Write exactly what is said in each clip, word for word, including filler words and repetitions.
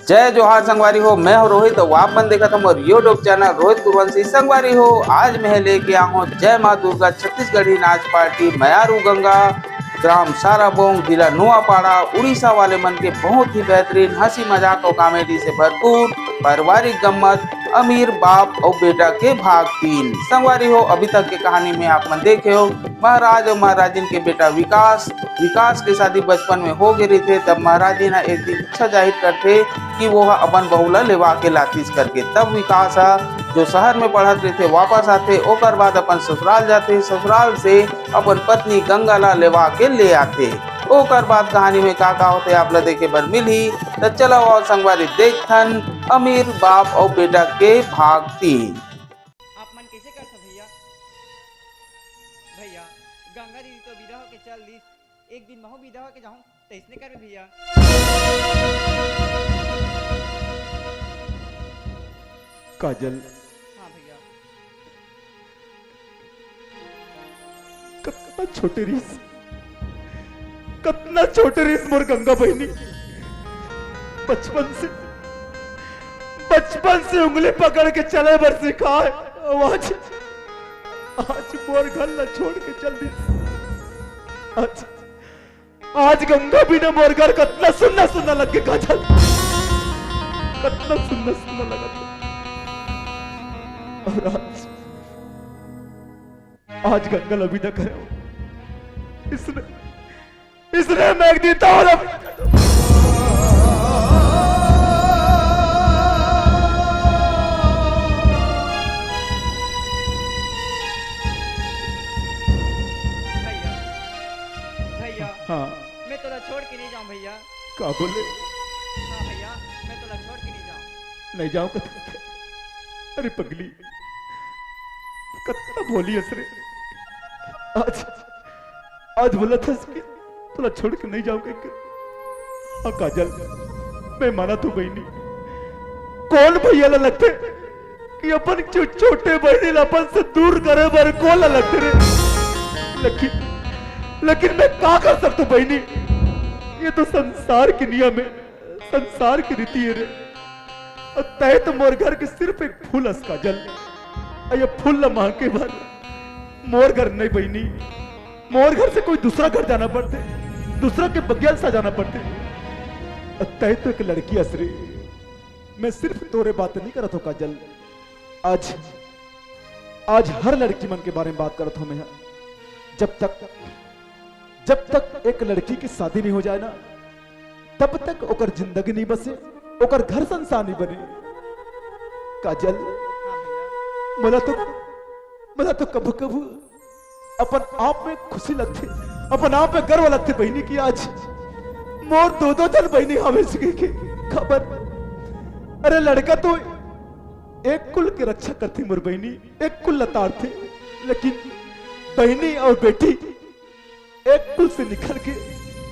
जय जोहार संगवारी हो, मैं हूं रोहित अउ आप मन देखत हमर YouTube चैनल रोहित कुरवंशी। संगवारी हो, आज मैं लेके आए हूं जय मां दुर्गा छत्तीसगढ़ी नाच पार्टी मयारू गंगा, ग्राम साराबोंग, जिला नोआपाड़ा, उड़ीसा वाले मन के बहुत ही बेहतरीन हंसी मजाक अउ कॉमेडी से भरपूर पारिवारिक गम्मत, अमीर बाप अउ बेटा के भाग तीन। संगवारी हो, अभी तक के कहानी में आप मन देखे हो, महाराज अउ महाराजिन के बेटा विकास, विकास के शादी बचपन में हो गे रहिथे। तब महाराजिन ह एक दिन इच्छा जाहिर करथे कि वो ह अपन बहू ला लेवा के लातिस करके। तब विकास ह, जो शहर में पढ़त रहिथे, वापस आथे, ओकर बाद अपन ससुराल जाथे, ससुराल से अपन पत्नी गंगा ला लेवा के ले आथे। ओकर बाद कहानी में का का होथे, आप ला देखे बर मिलही। त चलो आओ संगवारी, देखथन अमीर बाप अउ बेटा के भाग तीन। आप मन कैसे करथो भैया? भैया, गंगा दीदी तो विदा होके चल दिस, एक दिन महू विदा होके जाऊं, तैसने करबे भैया। काजल। हाँ भैया। कतना छोटे रिहिस, कतना छोटे रिहिस मोर गंगा बहिनी। बचपन से, बचपन से उंगली पकड़ के चले बर सिखाए। अउ आज, आज मोर घर ला छोड़ के चल दिस। आज, आज गंगा बिना मोर घर कतना सुन्ना सुन्ना लग गे काजल, कतना सुन्ना सुन्ना लगत हे। अउ आज, आज गंगा ला विदा करे हो। इसने, इसने मैं एक दिन तो भैया, भैया, हाँ। मैं तोला छोड़ के नहीं जाऊं भैया। का बोले? हाँ भैया, मैं तोला छोड़ के नहीं जाऊं। नहीं जाऊं कथे? अरे पगली, कतना भोली हस रे। आज, आज बोलत हस कि तोला छोड़ के नहीं जाऊं कहिके। हाँ काजल, मैं मानत हूं बहिनी, कोन भैया ला लगथे कि अपन छो-, छोटे बहिनी ला अपन से दूर करे बर कोन ला लगथे रे? लेकिन, लेकिन मैं का कर सकथों बहिनी, ये तो संसार के नियम हे, संसार के रीति हे रे। अउ तैं तो मोर घर के सिर्फ एक फूल हस काजल। अउ ये फूल ला मांगे बर मोर घर नहीं बहिनी, मोर घर से कोई दूसरा घर जाना पड़थे, दूसरा के बगिया ला सजाना पड़थे। अउ तैं तो एक लड़की हस रे। मैं सिर्फ तोरे बात नहीं करत हों काजल, आज, आज हर लड़की मन के बारे में बात करत हों मैं। जब तक, जब तक एक लड़की की शादी नहीं हो जाए ना, तब तक ओकर जिंदगी नहीं बसे, ओकर घर संसार नहीं बने। काजल, मोला तो, मोला तो कभू कभू अपन आप में खुशी लगथे, अपन आप में गर्व लगथे बहिनी कि आज मोर दो दो झन बहिनी हवे सके के। काबर? अरे लड़का तो एक कुल के रक्षा करथे मोर बहिनी, एक कुल ला तारथे, लेकिन बहिनी अउ बेटी एक कुल से निकल के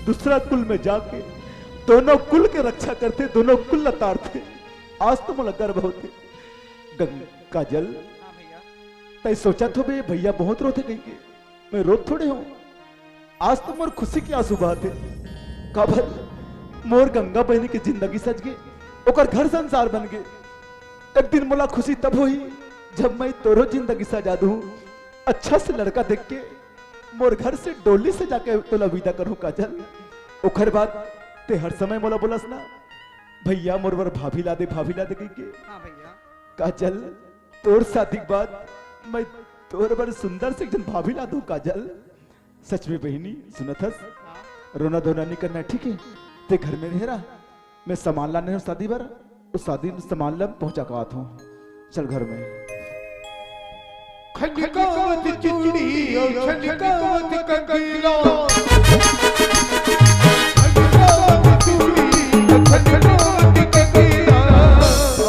दूसरा कुल में जाके दोनों कुल के रक्षा करथे, दोनों कुल ला तारथे। आज तो मोला गर्व होथे। गंग-, काजल, हाँ भैया। तैं सोचत होबे भैया बहुत रोथे कहिके, मैं रोत थोड़े हों। आज तो मोर खुशी के आंसू बहत हे। काबर? मोर गंगा बहिनी के जिंदगी सज गे, ओकर घर संसार बन गे। एक दिन मोला खुशी तब होही, जब मैं तोरो जिंदगी सजा दूं। अच्छा से लड़का देख के मोर घर से डोली से जाके तोला विदा करूं काजल। ओकर बाद तैं हर समय मोला बोलस ना, "भैया मोर बर भाभी ला दे, भाभी ला दे" कहिके। हाँ भैया। काजल, तोर शादी के बाद मैं तोर बर सुंदर से एक झन भाभी ला दूं काजल। सच में बहिनी, सुनत हस? हाँ। रोना धोना नहीं करना, ठीक है? तैं घर में रहे रहा, मैं सामान लाने हूं शादी बर, उस शादी में सामान ला पहुंचा के आत हूं। चल घर में। खनकावत चूड़ी और खनकावत कंगीरा। खनकावत चूड़ी और खनकावत कंगीरा।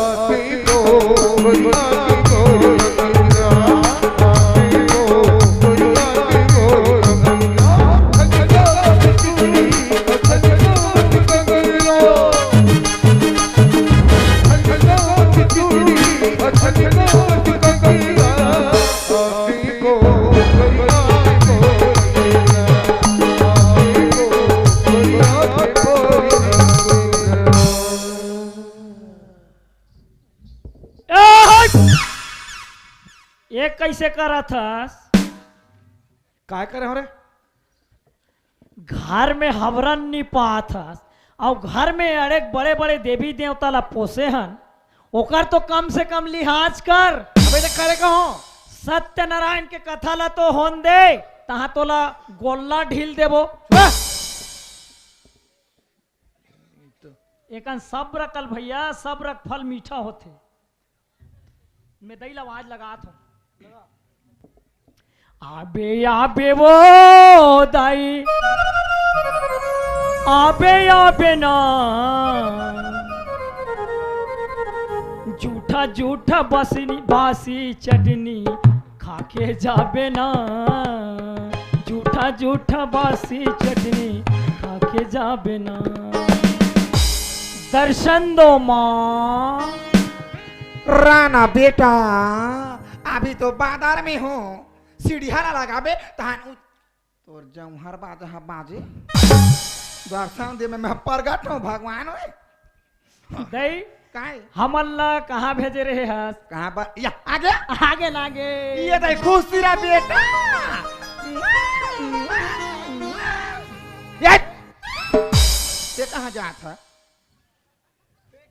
आती को, आती को, आती को, आती को। एक कैसे करत हस? काय करे हो रे? घर में हबरन नी पात हस, अउ घर में अड़ेक बड़े-बड़े देवी देवता ला पोसे हन, ओकर तो कम से कम लिहाज कर। अबे, तो करे का हो? सत्यनारायण के कथा ला तो होन दे, तहाँ तोला गोल्ला ढील देबो। वाह! एकन सब्र कल भैया, सब्र के फल मीठा होथे। मैं दई ला आवाज लगात हूँ। आबे, आबे वो दाई, आबे, आबे ना। जूठा, जूठा बसनी, बासी चटनी खाके जाबे ना। जूठा, जूठा बासी चटनी खाके जाबे ना। दर्शन दो माँ। राना बेटा, अभी तो बाजार में हूँ, सीढ़िया ला लगाबे, तहान उ-, तोर जौहर बाजा ह बाजे। दर्शन दे में मैं प्रगट हूँ भगवान ओए। दई, काय? हमन ला कहाँ भेजे रहे हस? कहाँ बा-, या, आगे? आगे ना आगे। ये दई खुशी रा बेटा। ये, ये कहाँ जात है?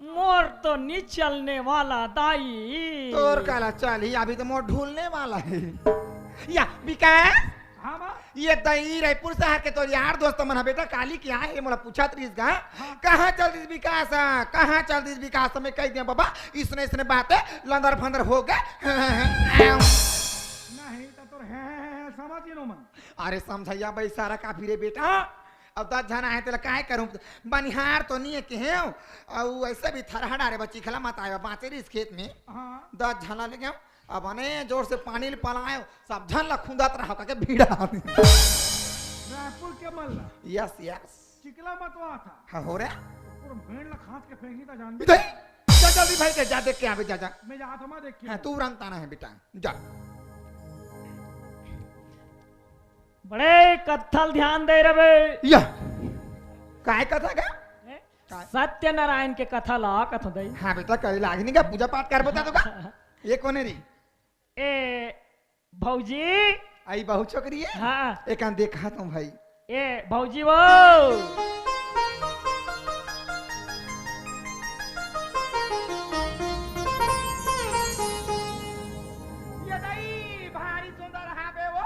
मोर तो नी चलने वाला दाई। तोर काला चलही, अभी तो मोर ढूलने वाला है। या, विकास? हाँ, माँ। ये दई रायपुर शहर के तोर यार दोस्त मन ह बेटा, काली के आए हे, मोला पूछत रहिस गा, हाँ। कहाँ चल दिस विकास ह? कहाँ चल दिस विकास ह? मैं कहि दिया बाबा, इसने, इसने बातें लंदर फंदर हो गए। नहीं, तो तोर हैं, हैं, हैं, समझ ही नो मन। अरे समझइया बे, इशारा काफी रे बेटा। अब दस झन आहे, तेला काय करूं? बनिहार तो नहीं है केहेंव, अउ ऐसे भी थरहा डारे बा, चिखला मत आए बा, बाँचे रहिस खेत में। हाँ। दस झन ला ले गेंव, अब बने जोर से पानी ल पलाएंव, सब झन ला खुंदत रहा, कहिके भीड़ा। रायपुर के मन ला। Yes, yes। चिखला मत वा था। हाँ, हो रे। पूरा भेड़ ला खांच के फेंकी था जान। इधर, जा जल्दी भाई, जा, जा देख के आबे, जा, जा। मैं जात हूँ, मैं देख के हाँ, आऊँ। तू रंग ताना है बेटा, जा। बड़े कत्था ल ध्यान दे रहे। या। काय कथा का? हैं? काय? सत्यनारायण के कथा ला कथो दई। हाँ बेटा, करे लाग नहीं का, पूजा पाठ कर बता तो का? ये कोने री? ए, भौजी। आई बहू छोकरी है? हाँ। एक आन देखा तुम भाई। ए, भौजी वो। ये दई, भारी सुंदर हावे वो।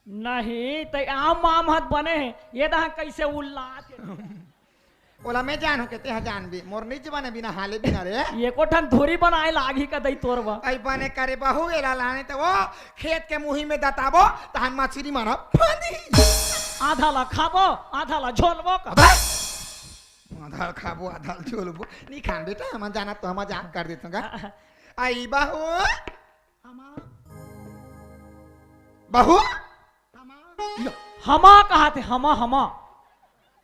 नहीं, तई आम आम हाथ बने हैं। ये दहा कैसे उल्लात हे। ओला मैं जानहूं के तेहा जानबे। मोर निज बने बिना हाले बिना रे। एको ठन धुरी बनाए लागही का दई तोर बा। अई बने करे बहू, एला लाने त वो खेत के मुही में दताबो, तहन मछरी मारब। फांदी। आधा ला खाबो, आधा ला झोलबो का। अबे! आधा खाबो, आधा झोलबो। नहीं खान बेटा, हम जाना तो हम मजाक कर देते हैं। आई बहू। हमा। बहू। हमा। हमा कहा थे, हमा, हमा।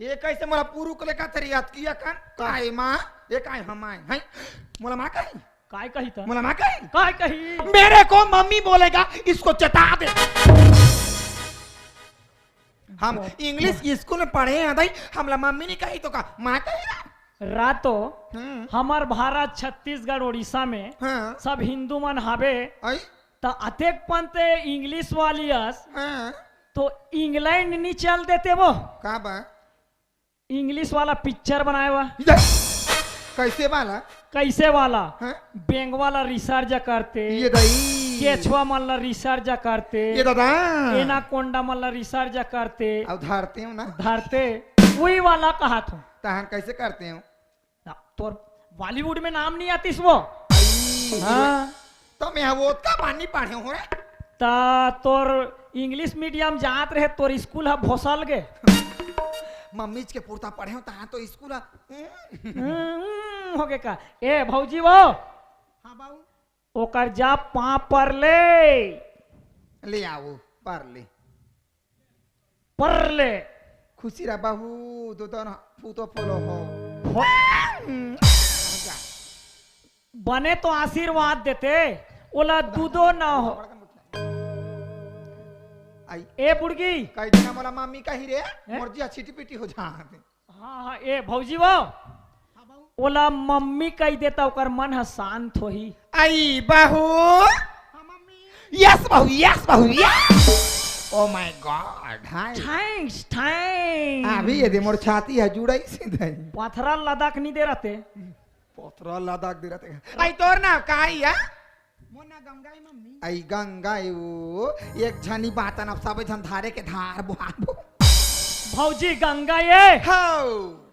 ये कैसे मोला पुरुक लेखा तेरी याद किया कन? काय माँ? ये काय हमाए? हैं? मोला माँ कही? काय कही त? मोला माँ कही? काय कही? मेरे को मम्मी बोलेगा, इसको चटा दे। हम इंग्लिश स्कूल में पढ़े हैं दाई, हमला मम्मी नहीं कही तो का माँ कही ना? रातो हम्म। हमर भारत, छत्तीसगढ़, उड़ीसा में हाँ। सब हिंदू मन हावे, आई? त अतेक पंते इंग्लिश वाली अस, हाँ। तो इंग्लैंड नहीं चल देते वो? का बा? इंग्लिश वाला पिक्चर बनाए बा। ये कैसे वाला? कैसे वाला? हैं? बेंगवा ला रिसर्च करते, ये दाई। केछवा मन ला रिसर्च करते, ये दादा। एनाकोंडा मन ला रिसर्च करते। अब धरते हो ना? धरते, वही वाला कहा था। तहन कैसे करते हो? ना, तोर बॉलीवुड में नाम नहीं आतीस वो। आई। हाँ। तो मैं वो का पानी पढ़े हूँ रे। ता तोर इंग्लिश मीडियम जात रहे, तोर स्कूल ह भोसल गे। मम्मीच के पुरता पढ़े हूँ, तहाँ तो स्कूल ह। हम्म, हो गे का? ए भौजी वो। हाँ बाबू। ओकर जा पाँव पर ले। ले आओ, पर ले। पर ले। खुशी रह बहू, दो दो ना, फूतो फूलो हो। फो- जा। बने तो आशीर्वाद देते, ओला दूधो ना हो। आई। ए बुड़गी। कई दिन मोला मामी कही रे, हैं? मोर जी छिटी पिटी हो जा। हाँ, हाँ, ए भौजी वो। हाँ, बाबू। ओला मम्मी कहि दे त ओकर मन ह शांत होही। आई बहू। यस बहू, यस बहू, yes. Oh my God, hi. Thanks, thanks। अभी ये दे मोर छाती ह जुड़ाइस हे दाई। पथरा लदक नइ दे रथे। पथरा लदक दे रथे। आई तोर नाव का हे या? मोर नाव गंगा ए मम्मी। आई गंगा ए वो, एक झनी बात न अब सबे झन धारे के धार बोहाबो। भौजी गंगा ए। हौ।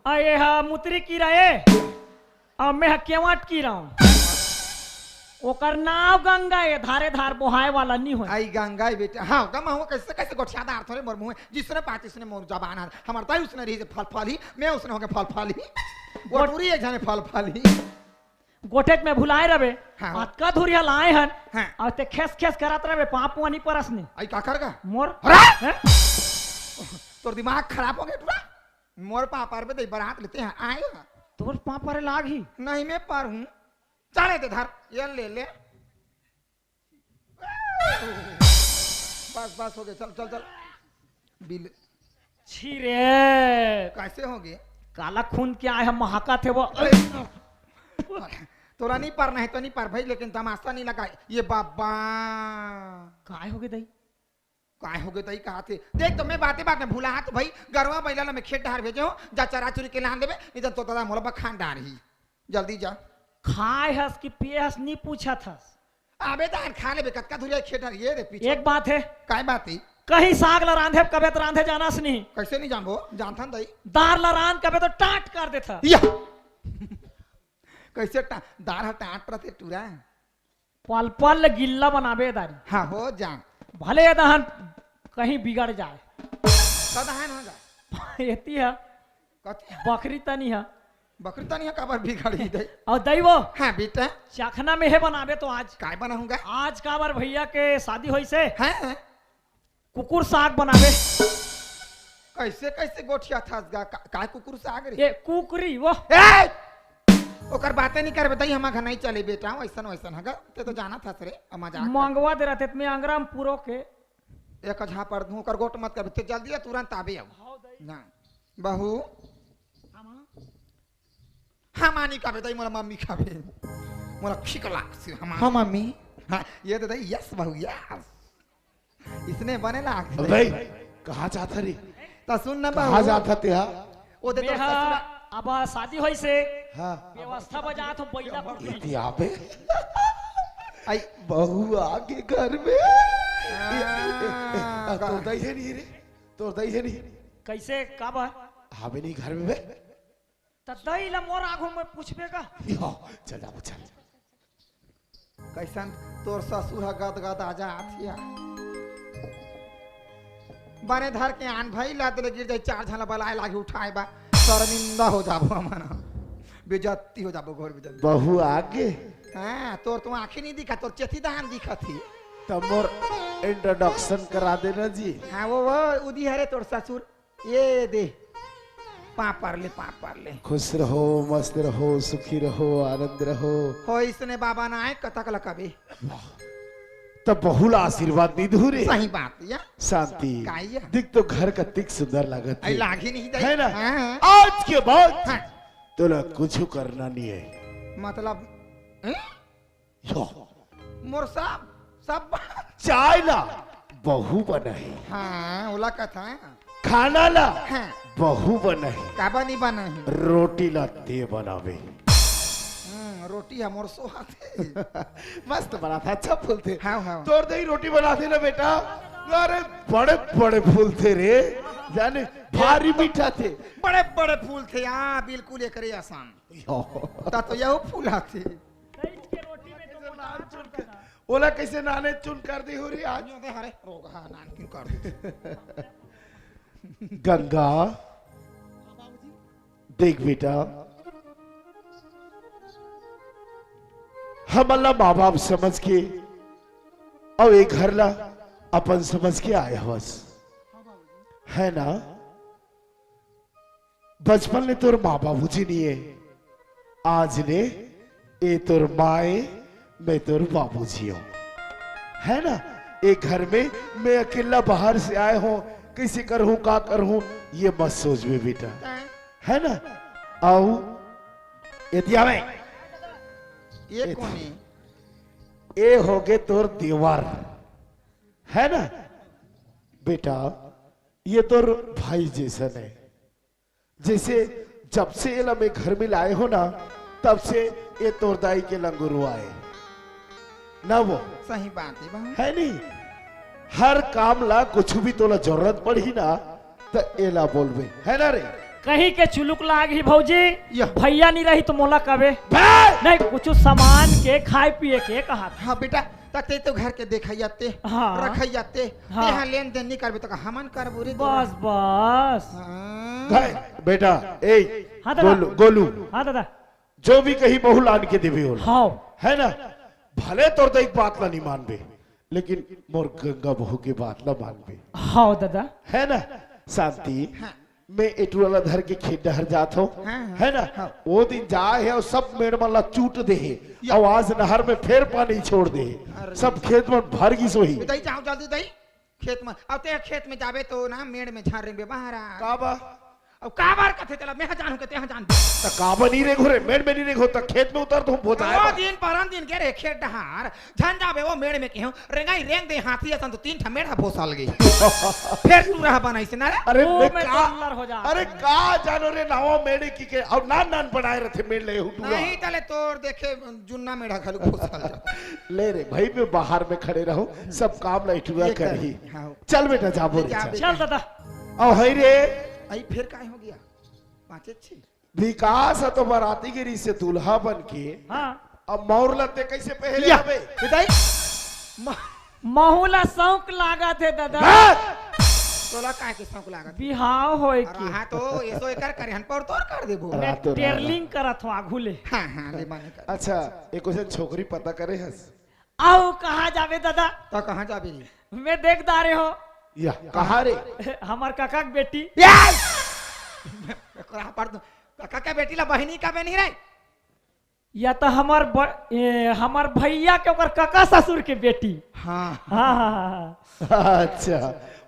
आ ये हा मुतरी कीरा ए। अब मैं ह केवट कीरा हूँ। ओकर नाव गंगा ए, धारे धार बोहाय वाला नी होय। आई गंगा ए बेटा, हाँ, गमा हुआ कैसे, कैसे गोठियादार थोरे मोर मुँह, जिसने पाती उसने मोर जबान हर, हमर दाई उसने रही से फल फल ही, मैं उसने होके फल फल ही, वो गोट- टूरी एक झने फल फल ही। गोठेच में भुलाय रबे, हाँ। अतका धुरिया लाय हन, हाँ। अउ ते खेस खेस करत रबे, पाँव पुआ नी परस नी। आई का कर गा? मोर। अरे! हैं? तोर दिमाग खराब हो गया टूरा? मोर पाँव परबे दई बरात लेते हैं, आए। तोर पाँव परे लाग ही। नहीं, मैं पर हूँ। चले दे धर, ये ले ले। बस, बस, हो गया, चल, चल, चल। बिल। छी रे। कैसे हो गए? काला खून के आय ह, महका थे वो। तोला नहीं पर नहीं तो नहीं पर भाई, लेकिन तमाशा नहीं लगाए। ये बाबा। काय हो गए दई? काय हो गए दई कहा थे? देख तो मैं बाते बात में भुला तो भाई, गरवा बैला ला मैं खेत डहार भेजे हूँ, जा चरा चुरी के लान देबे, नहीं तो तोता मोला बखान डार ही। जल्दी जा। खाय हस कि पिए हस, नी पूछत हस। अबे दार खा लेबे, कतका धुरिया खेत हर ये रे पीछे। एक बात हे। काय बात हे? कहीं साग ला रांधे, कबे त रांधे जानस नहीं। कैसे नहीं जानबो? जानथन दई। दार ला रांध कबे तो टाट कर देथा। या। कैसे टा-, दार ह टाट रथे टूरा? पल पल ले गिल्ला बनाबे दारी। हाँ, हो जा। भले ये दहन कहीं बिगड़ जाए। का दहन हो जा? एती ह। कथी? बकरी तनी ह। बकरी तनी ह, काबर बिगड़ी दे? अउ दई वो। हाँ, बेटा। चखना में हे बनाबे तो आज। काय बनाऊंगा? आज काबर भैया के शादी होइसे। हैं? कुकुर साग बनाबे। कैसे, कैसे गोठियाथस गा? का, काय कुकुर साग रे? ये कुकरी वो। ए! ओकर बातें नहीं करबे, दई हमा घर नहीं चले बेटा, वैसन, वैसन हगा। ते तो जानथस रे, अब मजाक कर। मंगवा दे रथे, मैं अंगरा में पुरो के। एक झापड़ दूं, ओकर गोठ मत करबे, ते जल्दी आ, तुरंत आबे अब। हाँ, दई। ना। बहू। हाँ, माँ। हाँ, माँ नहीं कहबे, दई मोला मम्मी कहबे। मोला ठीक लागथे, हाँ, माँ। हाँ, मम्मी। हाँ, ये दे दई, यस बहू, यस। इसने बने लाग। अबे, कहाँ जात हरी? त सुन न बहू। कहाँ जात हते हा? ओ दे तोर मेहा ससुरा। अब शादी होइसे। हाँ। व्यवस्था बजात हो, बैला कुकरी। इति आबे। आई। बहू आगे घर में। हाँ। आ, तोर दई हे नहीं रे? तोर दई हे नहीं? कैसे, काबर? हाबे नहीं घर में बे? त दई ला मोर आगू में पूछबे का? यो, चल जाबो, चल। कैसन तोर ससुर ह गदगदा जात हिया। बने धर के आन भाई, लात ले गिर जाई, चार झन ला बलाए लागी उठाए बा, शर्मिंदा हो जाबो हमन। बेइज्जती हो जाबो, घोर बेइज्जती। बहू आगे। हाँ, तोर तो आँखी नहीं दिखा, तोर चेथी दहान दिखत ही। त मोर introduction करा देना जी। हाँ, वो, वो उदी हरे तोर ससुर। ये दे, पाँव पर ले, पाँव पर ले। खुश रहो, मस्त रहो, सुखी रहो, आनंद रहो। हो इसने बाबा ना आए, कतक लकबे। वाह। त बहू ला आशीर्वाद नहीं दू रे। सही बात या। शांति। का या? दिख तो घर कतिक सुंदर लागत आई हे। लागी नहीं दई। है ना? हाँ। आज के बाद हाँ। तोला कुछ करना नहीं है। मतलब, हैं? यो। मोर सब, सब। चाय ला बहू बनाही। हाँ, ओला कथा। खाना ला हाँ। बहू बनाही। काबर नहीं बनाही? रोटी ला ते बनाबे। हम्म, रोटी ह मोर सोहाथे। मस्त बनाथे, अच्छा फूलथे। हाँ, हाँ। तोर दई रोटी बनाथे ना बेटा, अरे बड़े बड़े फूलथे रे, जाने भारी मीठा थे। बड़े बड़े फूलथे, हाँ, बिल्कुल एकरे असन। यो। त तो यहू फूलाथे। सही के रोटी में तो मोटा नान चुन कर, ओला कैसे नाने चुन कर दी हो रही आज? यो दे हरे, रोग, हाँ, नान क्यों कर दी? गंगा, देख बेटा, हमन ला माँ बाप समझ के अउ ए घर ला अपन समझ के आए हवस, है ना? बचपन ले तोर माँ बाबूजी नहीं है, आज ले ए तोर माँ ए, मैं तोर बाबूजी हूँ, है ना? ए घर में मैं अकेला बाहर से आए हूँ, कैसे करहूँ, का करहूँ, ये मत सोचबे बेटा, है ना? अउ एती आवे। ये ए कोन हे? ए होगे तोर देवर, है ना? बेटा, ये तोर भाई जैसन है। जैसे जब से एला मैं घर में लाए हो ना, तब से ये तोर दाई के लंगुरवा हे ना वो। सही बात हे बहू। है नहीं? हर काम ला कुछ भी तोला जरूरत पड़ही ना, त एला बोलबे, है ना रे? कहीं के चुलुक लाग ही भौजी, या। भैया नहीं रही त मोला कबे। बे! नहीं, कुछ सामान के, खाए पिए के कहा था। हाँ बेटा, त ते तो घर के देखइया ते, हाँ। रखइया ते, हाँ। तेहा लेन देन नहीं करबे त हमन करबो रे तोरा। बस, बस। हाँ। भाई, बेटा, ए, हाँ दादा। गोलू, गोलू। हाँ दादा। जो भी कही बहू लान के देबे ओला। हाँ। है ना? भले तोर दाई के बात ला नहीं मानबे, लेकिन मोर गंगा बहू के बात ला मानबे। हाँ दादा। है ना? शांति, हाँ। मैं ए टूरा ला धर के खेत डहर जात हूँ। हाँ, हाँ। है ना? हाँ। वो दिन जाए हे अउ सब मेड़ मन ला चूट दे हे, या। अउ आज नहर में फेर पानी छोड़ दे हे। अरे। सब खेत मन भर गिस होही। दाई जाओ जल्दी दाई। खेत में, अब ते खेत में जाबे तो ना मेड़ में झार रेंगबे बहरा। का बा? अब काबर कथे तेला, मैं जानहूं के तेहा जान। त काबर नहीं रेंगहूं रे, मेड़ में नहीं रेंगहूं त खेत में उतर दूं, बोजाए ओ बा। दिन परन दिन गे रे खेत डहार, झन जाबे ओ मेड़ में केहूं, रेंगाई रेंग दे हाथी असन तो तीन ठा मेड़ हा बोसल गे। फेर तू रह बनाइस ना रे। अरे ओ मैं मैं का, टुल्लर हो जा। अरे का जानो रे नावा मेड़ की के, अब नान नान बनाए रथे मेड़ ले हुटुआ। नहीं तले तोर देखे जुन्ना मेड़ हा घलो बोसल जा। ले रे भाई, मैं बाहर में खड़े रहूं, सब काम ला ए टूरा ये कर करही। हाँ। चल बेटा, जाबो रे, जा चल। बेटा। चल दादा। अउ हई रे। आई फिर काय हो गया? पाँचे छे। विकास ह तो बराती गिरी से दूल्हा बन के। हाँ। अब मौर लत्ते कैसे पहले या। हवे? बताई। म-, महू ला शौक लागत हे दादा। हाँ। तोला काय के शौक लागत हे? बिहाव होए अरे के। हाँ तो एसो एकर करे हन पर तोर कर देबो। मैं रातो रात। टेरलिंग करत हूँ आघू ले। हाँ, हाँ, ले माने कर। अच्छा, एक क्वेश्चन, छोकरी पता करे हस? अउ कहाँ जाबे दादा? त कहाँ जाबे रे? मैं देख डारे हो। या, कहाँ रे? हमर कका के बेटी। या! ओकरा पर तो कका के बेटी ला बहिनी का बे नहीं रे? या त हमर ब-, ए, हमर भैया के ओकर कका ससुर के बेटी। हाँ। हाँ, हाँ, हाँ, हाँ। अच्छा,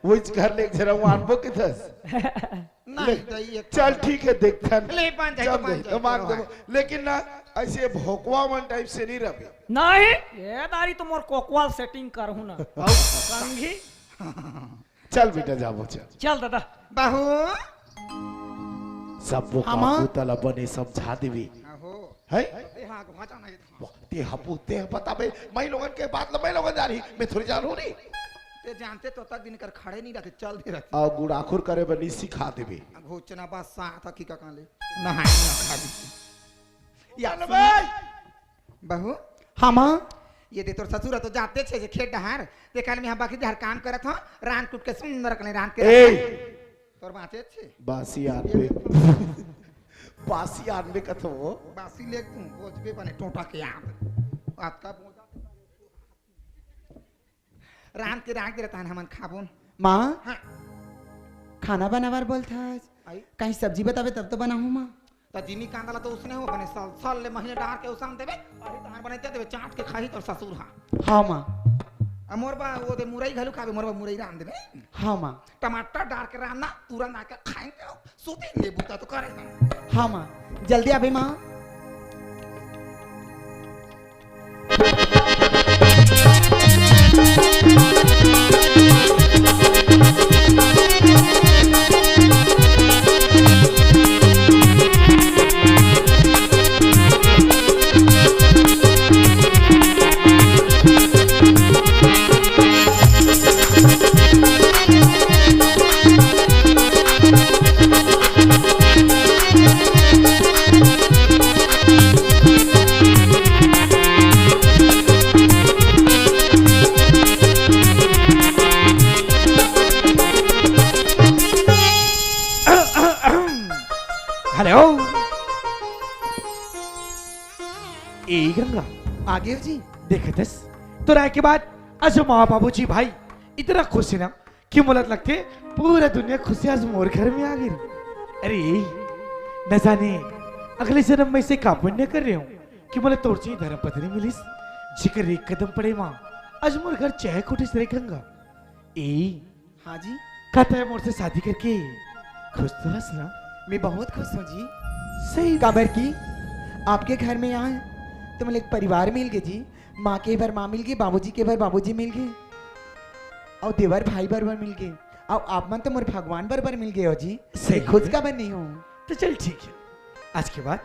वो इस घर ले एक जरा वो आनबो के दस। नहीं, ले, तो ये चल ठीक है, देखथन। ले, बांध जाए, जब बांध दे, जाए, मांग चलो, दे। हाँ। लेकिन ना, ऐसे भोकवा मन टाइप से नहीं रहे। नहीं, ये दारी तो मोर कोकवाल सेटिंग करहूं ना। संगी। चल बेटा, जाबो, चल। चल दादा। बाहू। सब वो हाँ, माँ। काबू तला बने समझा देवी। आहो। है? ए, हाँ, वहाँ जाना है। ते हपू, ते बताबे, मैं लोगन के बात ल, मैं लोगन जानी, मैं थोड़ी जानहूं नी। ते जानते तो तक दिन कर खड़े नहीं रहते, चल दे रहते। अउ गुड़ाखुर करे बर नहीं सिखा देबे। घोचना बस साथ की का काले। नहाए ना खा ली। या चल भाई। बहू। हाँ माँ। ये दे तोर ससुर तो जाते छे जे खेत डहार। ते काल में हम बाकी डहार काम करत हो, रान कुट के सुंदर कने रान के ए! रख। तोर बाँचे छे। बासी आन पे। बासी आन में कथो। बासी ले तू, बोझबे बने टोटा के आन। आज का बोझा। रांध के राख दे रहता है, हमन खाबोन। माँ, हाँ। खाना बनावर बोलथस? आई। कहीं सब्जी बताबे तब तो बनाहूँ माँ। त जिमी कांदा ला तो उसने हो बने साल, साल ले महीने डार के उसान देबे, अभी तहार बने दे देबे, चाट के खाही तोर ससुर हा। हाँ माँ। आ मोर बा, वो दे मुरई घलू खाबे, मोर बा मुरई रांध देबे। हाँ माँ। टमाटर डार के रांधना, तुरंत आके खाएंगे, सूती ले बूता तो करे ना। हाँ माँ, जल्दी आबे माँ। हेलो। ए गंगा। आगे जी। देखतस, तोर आए के बाद आज माँ बाबूजी भाई इतना खुश हे ना कि मोला लगथे पूरा दुनिया खुशी आज मोर घर में आ गई। अरे, न जाने अगले जन्म में से का पुण्य कर रहे हो कि मोला तोर जइसे धर्म पत्नी मिलिस, जेकर एक कदम पड़े माँ, आज मोर घर चहक उठिस रे गंगा। ए, हाँ जी। का तैं मोर से शादी करके खुश तो हस ना? मैं बहुत खुश हूँ जी। सही। काबर की आपके घर में आए तो मोला एक परिवार मिल गे जी। माँ के बर माँ मिल गे, बाबूजी के बर बाबूजी मिल गे, अउ देवर भाई बरोबर मिल गे, अउ आप मन तो मोर भगवान बरोबर मिल गे हो जी। सही मैं खुश है। काबर नहीं हो? तो चल ठीक है, आज के बाद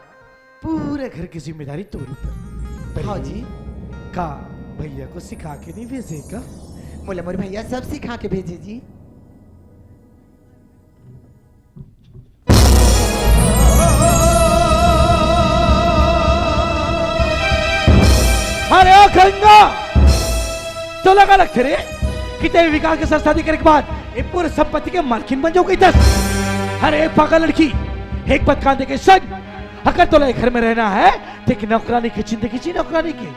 पूरा घर की जिम्मेदारी तोर ऊपर। हाँ जी। का भैया को सिखा के नहीं भेजे का? मोला मोर भैया सब सिखा के भेजे जी। अरे ओ गंगा, तोला का लगथे रे कि ते विकास के साथ शादी करे के बाद ये पूरे संपत्ति के मालकिन बन जाहू कहिथस? अरे पागल लड़की, एक बात कान दे के सुन, अगर तोला ये घर में रहना है तो एक नौकरानी की जिंदगी जी, नौकरानी की।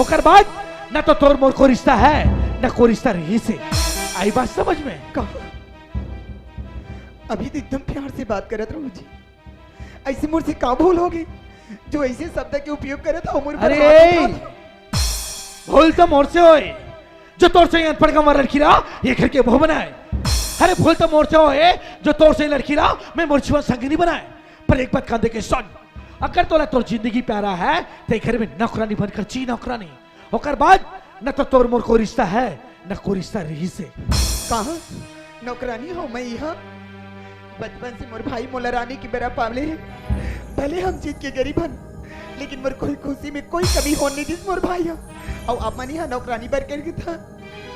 ओकर बाद ना तो तोर मोर को रिश्ता है, ना को रिश्ता रहिसे। आई बात समझ में? कहा? अभी तो एकदम प्यार से बात करत रहूं जी। ऐसे मोर से का भूल हो गई जो ऐसे शब्द के उपयोग करत हो मोर पर अरे, हाथ उठात हो? भूल तो मोर से होए जो तोर से अनपढ़ गंवार लड़की ला ये घर के बहू बनाए। अरे भूल तो मोर से होए जो तोर से लड़की ला मैं मोर जीवन संगिनी बनाए। पर एक बात कान दे के सुन, अगर तोला तोर जिंदगी प्यारा है तो ये घर में नौकरानी बनकर जी, नौकरानी। ओकर बाद न तो तोर मोर को रिश्ता है, न को रिश्ता रहिसे। कहा नौकरानी हो मैं यहाँ? बचपन से मोर भाई मोला रानी की बेरा पाले हे। भले हम जीत के गरीब हन, लेकिन मोर कोई खुशी में कोई कमी होन नहीं दिस मोर भाई हा। अउ आप मन यहाँ नौकरानी बर कर था।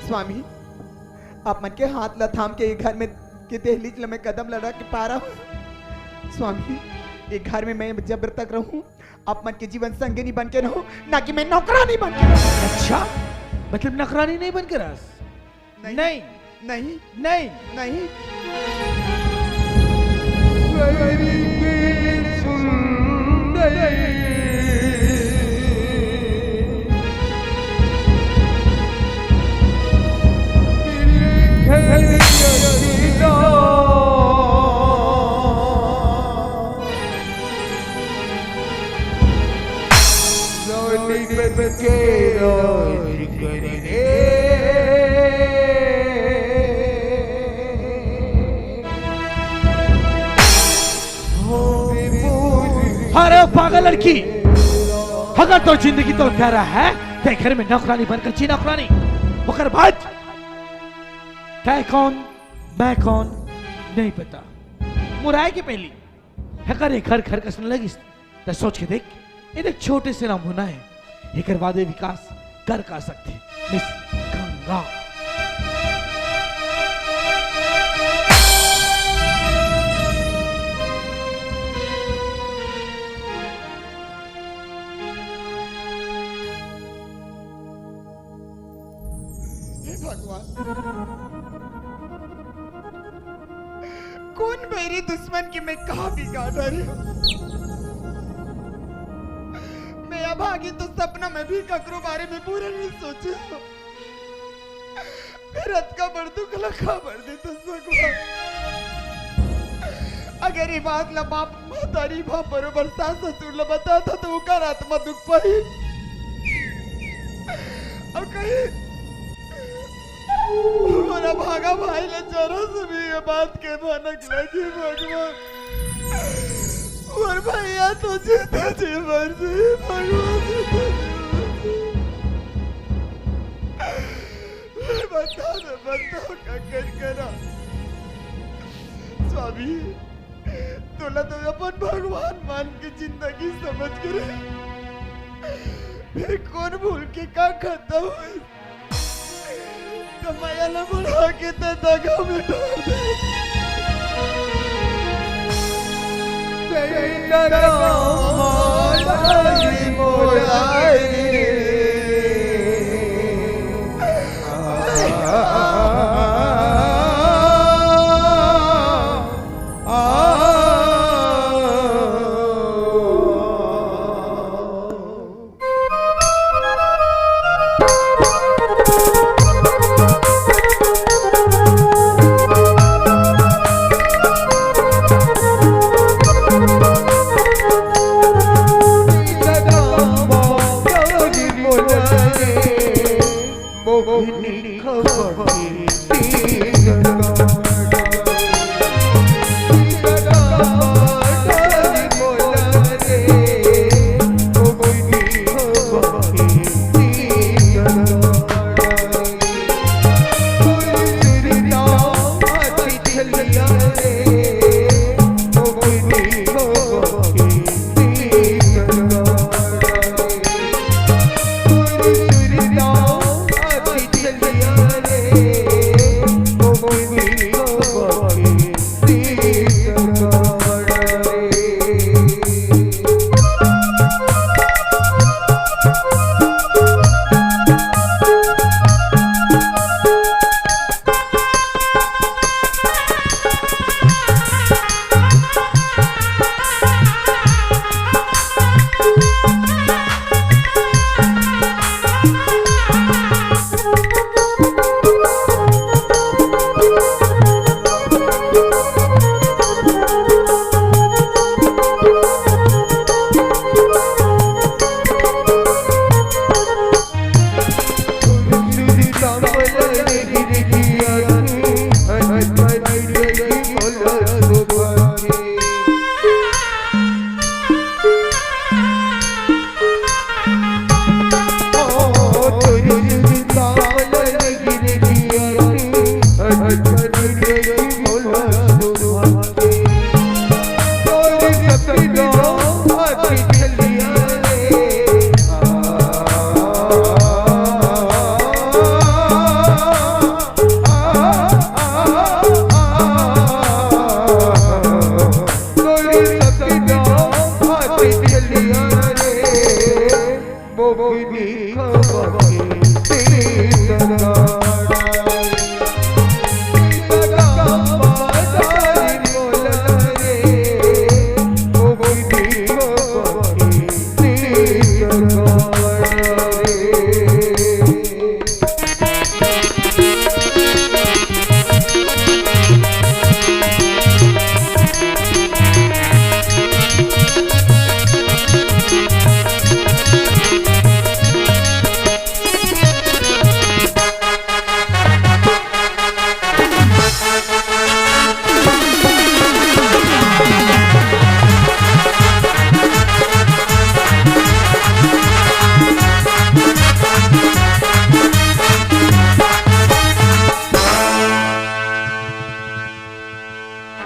स्वामी, आप मन के हाथ ला थाम के ये घर में के दहलीज ला मैं कदम लड़ा के पारा हूँ। स्वामी, ये घर में मैं जब तक रहूँ, आप मन के जीवन संगिनी बन के रहूँ, ना कि मैं नौकरानी बन के रहूँ। अच्छा, मतलब नौकरानी नहीं बन के रहस? नहीं। नहीं। नहीं। नहीं। नहीं। अरे पागल लड़की, अगर तोर जिंदगी तोर प्यारा है, ते घर में नौकरानी बनकर जी, नौकरानी। ओकर बाद तैं कौन, मैं कौन, नहीं पता। मोर आए के पहली अगर ये घर घर कसन लगिस, त सोच के देख, ये देख छोटे से नमूना है, एकर बाद ये विकास कर का सकथे। मिस गंगा। हे भगवान, कोन बैरी दुश्मन के मैं का बिगाड़ डारे हूँ? मैं अभागी तो सपना में भी ककरो बारे में बुरा नहीं सोचे हूँ। फिर अतका बड़ दुख ला का बर देथस भगवान? अगर ये बात ला बाप महतारी बाप बरोबर सास ससुर ला बताथा तो ओकर आत्मा दुख पाही। अउ कहीं मोर अभागा भाई ला जरा से भी ये बात के भनक लगी भगवान। मोर भैया तो जीते जी मर जाही भगवान, जीते जी मर जाही। बताओ ना, बताओ, का कर करा? स्वामी, तोला तो अपन भगवान मान के जिंदगी समझ के रहे, फिर कोन भूल के का खाता होइस? त मया ला बढ़ा के त दगा में डाल दे।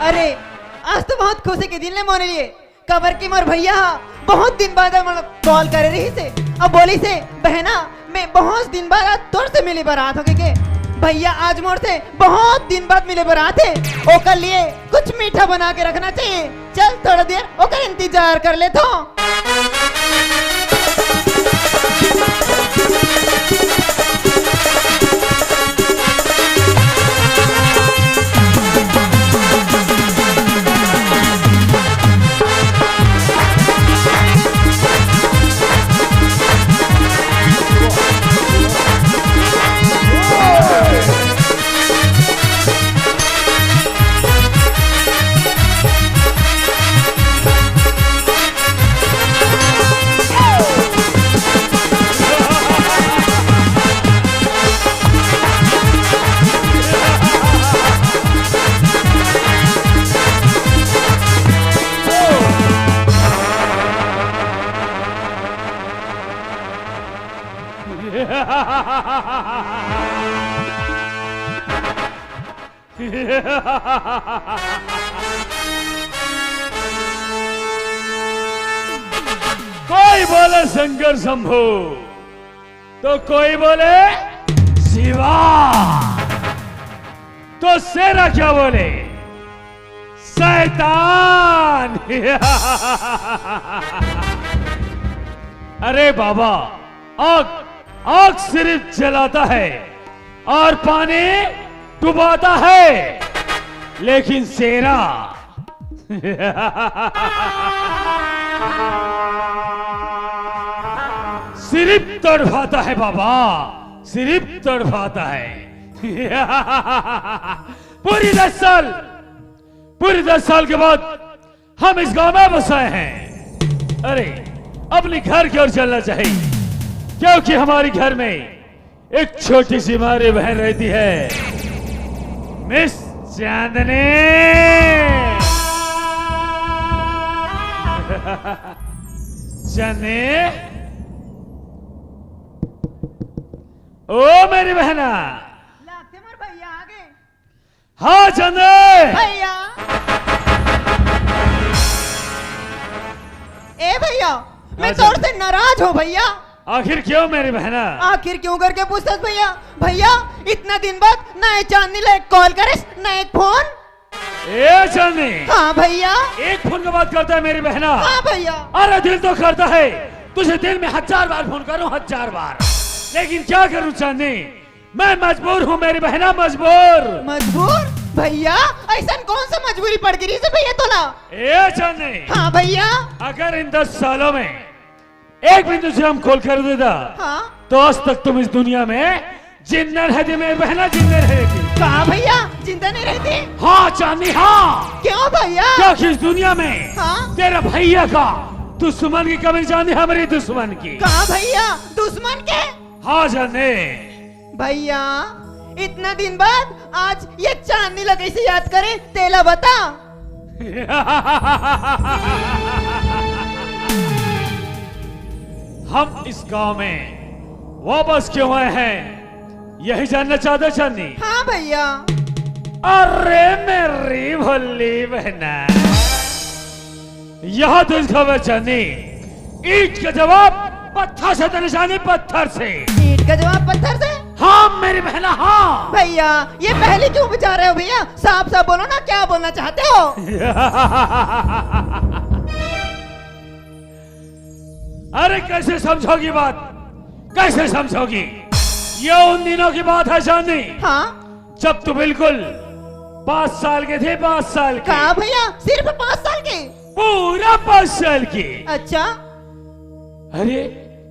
अरे, आज तो बहुत खुशी के दिन ले मोरे लिए, काबर कि मोर भैया ह बहुत दिन बाद मोला कॉल करे रहिस हे, अब बोलिस हे, "बहना, मैं बहुत दिन बाद आज तोर से मिले बर आत हों," कहिके। भैया आज मोर से बहुत दिन बाद मिले बर आत हे, ओकर लिए कुछ मीठा बना के रखना चाहिए। चल, थोड़ा देर ओकर इंतजार कर लेथों। कोई बोले शंकर शंभू, तो कोई बोले शिवा, तो शेरा क्या बोले? शैतान। अरे बाबा, आग, आग सिर्फ जलाता है और पानी डुबाता है, लेकिन शेरा सिर्फ तड़फाता है बाबा, सिर्फ तड़फाता है। पूरी दस साल, पूरी दस साल के बाद हम इस गांव में बसाए हैं। अरे, अपने घर की ओर चलना चाहिए, क्योंकि हमारे घर में एक छोटी सी हमारी बहन रहती है, मिस चांदनी। चांदनी, ओ मेरी बहना। लागथे मोर भैया आ गे। हाँ चांदनी। भैया। ए भैया, मैं हाँ, तोर चांदनी। से नाराज हों भैया। आखिर क्यों मेरी बहना? आखिर क्यों करके पूछथस भैया? भैया, इतना दिन बाद ना ए चांदनी ला एक कॉल करेस, ना एक फोन। ए चांदनी, हाँ भैया। एक फोन का बात करता है मेरी बहना। हाँ भैया। अरे दिल तो करता है तुझे दिन में हजार बार फोन करूं, हजार बार, लेकिन क्या करूं चांदनी, मैं मजबूर हूँ मेरी बहना, मजबूर। मजबूर? भैया, ऐसा कौन सा मजबूरी पड़ गई से भैया तोला? ए चांदनी, हाँ भैया। अगर इन दस सालों में एक भी तुझे हम खोल कर देता, हाँ। तो आज तक तुम इस दुनिया में जिंदा रहती मेरी बहना, जिंदा रहती। कहा भैया, जिंदा नहीं रहती? हाँ चांदनी, हाँ। क्यों भैया? क्योंकि इस दुनिया में हाँ। तेरे भैया का दुश्मन की कमी चांदनी, हमारी दुश्मन की। कहा भैया, दुश्मन के? हाँ चांदनी। भैया, इतना दिन बाद आज ये चांदनी ला कैसे याद करे, तेला बता। हम इस गांव में वापस क्यों आए हैं, यही जानना चाहते चांदनी? हाँ भैया। अरे मेरी भोली बहना, यहाँ तुझको चांदनी, ईंट का जवाब पत्थर से देना चांदनी, पत्थर से। ईंट का जवाब पत्थर से? हाँ मेरी बहना, हाँ। भैया, ये पहले क्यों बचा रहे हो भैया? साफ साफ बोलो ना, क्या बोलना चाहते हो? अरे कैसे समझोगी बात, कैसे समझोगी? ये उन दिनों की बात है चांदनी, हाँ। जब तू बिल्कुल पाँच साल के थे, पाँच साल के। कहा भैया, सिर्फ पाँच साल के? पूरा पाँच साल के। अच्छा। अरे,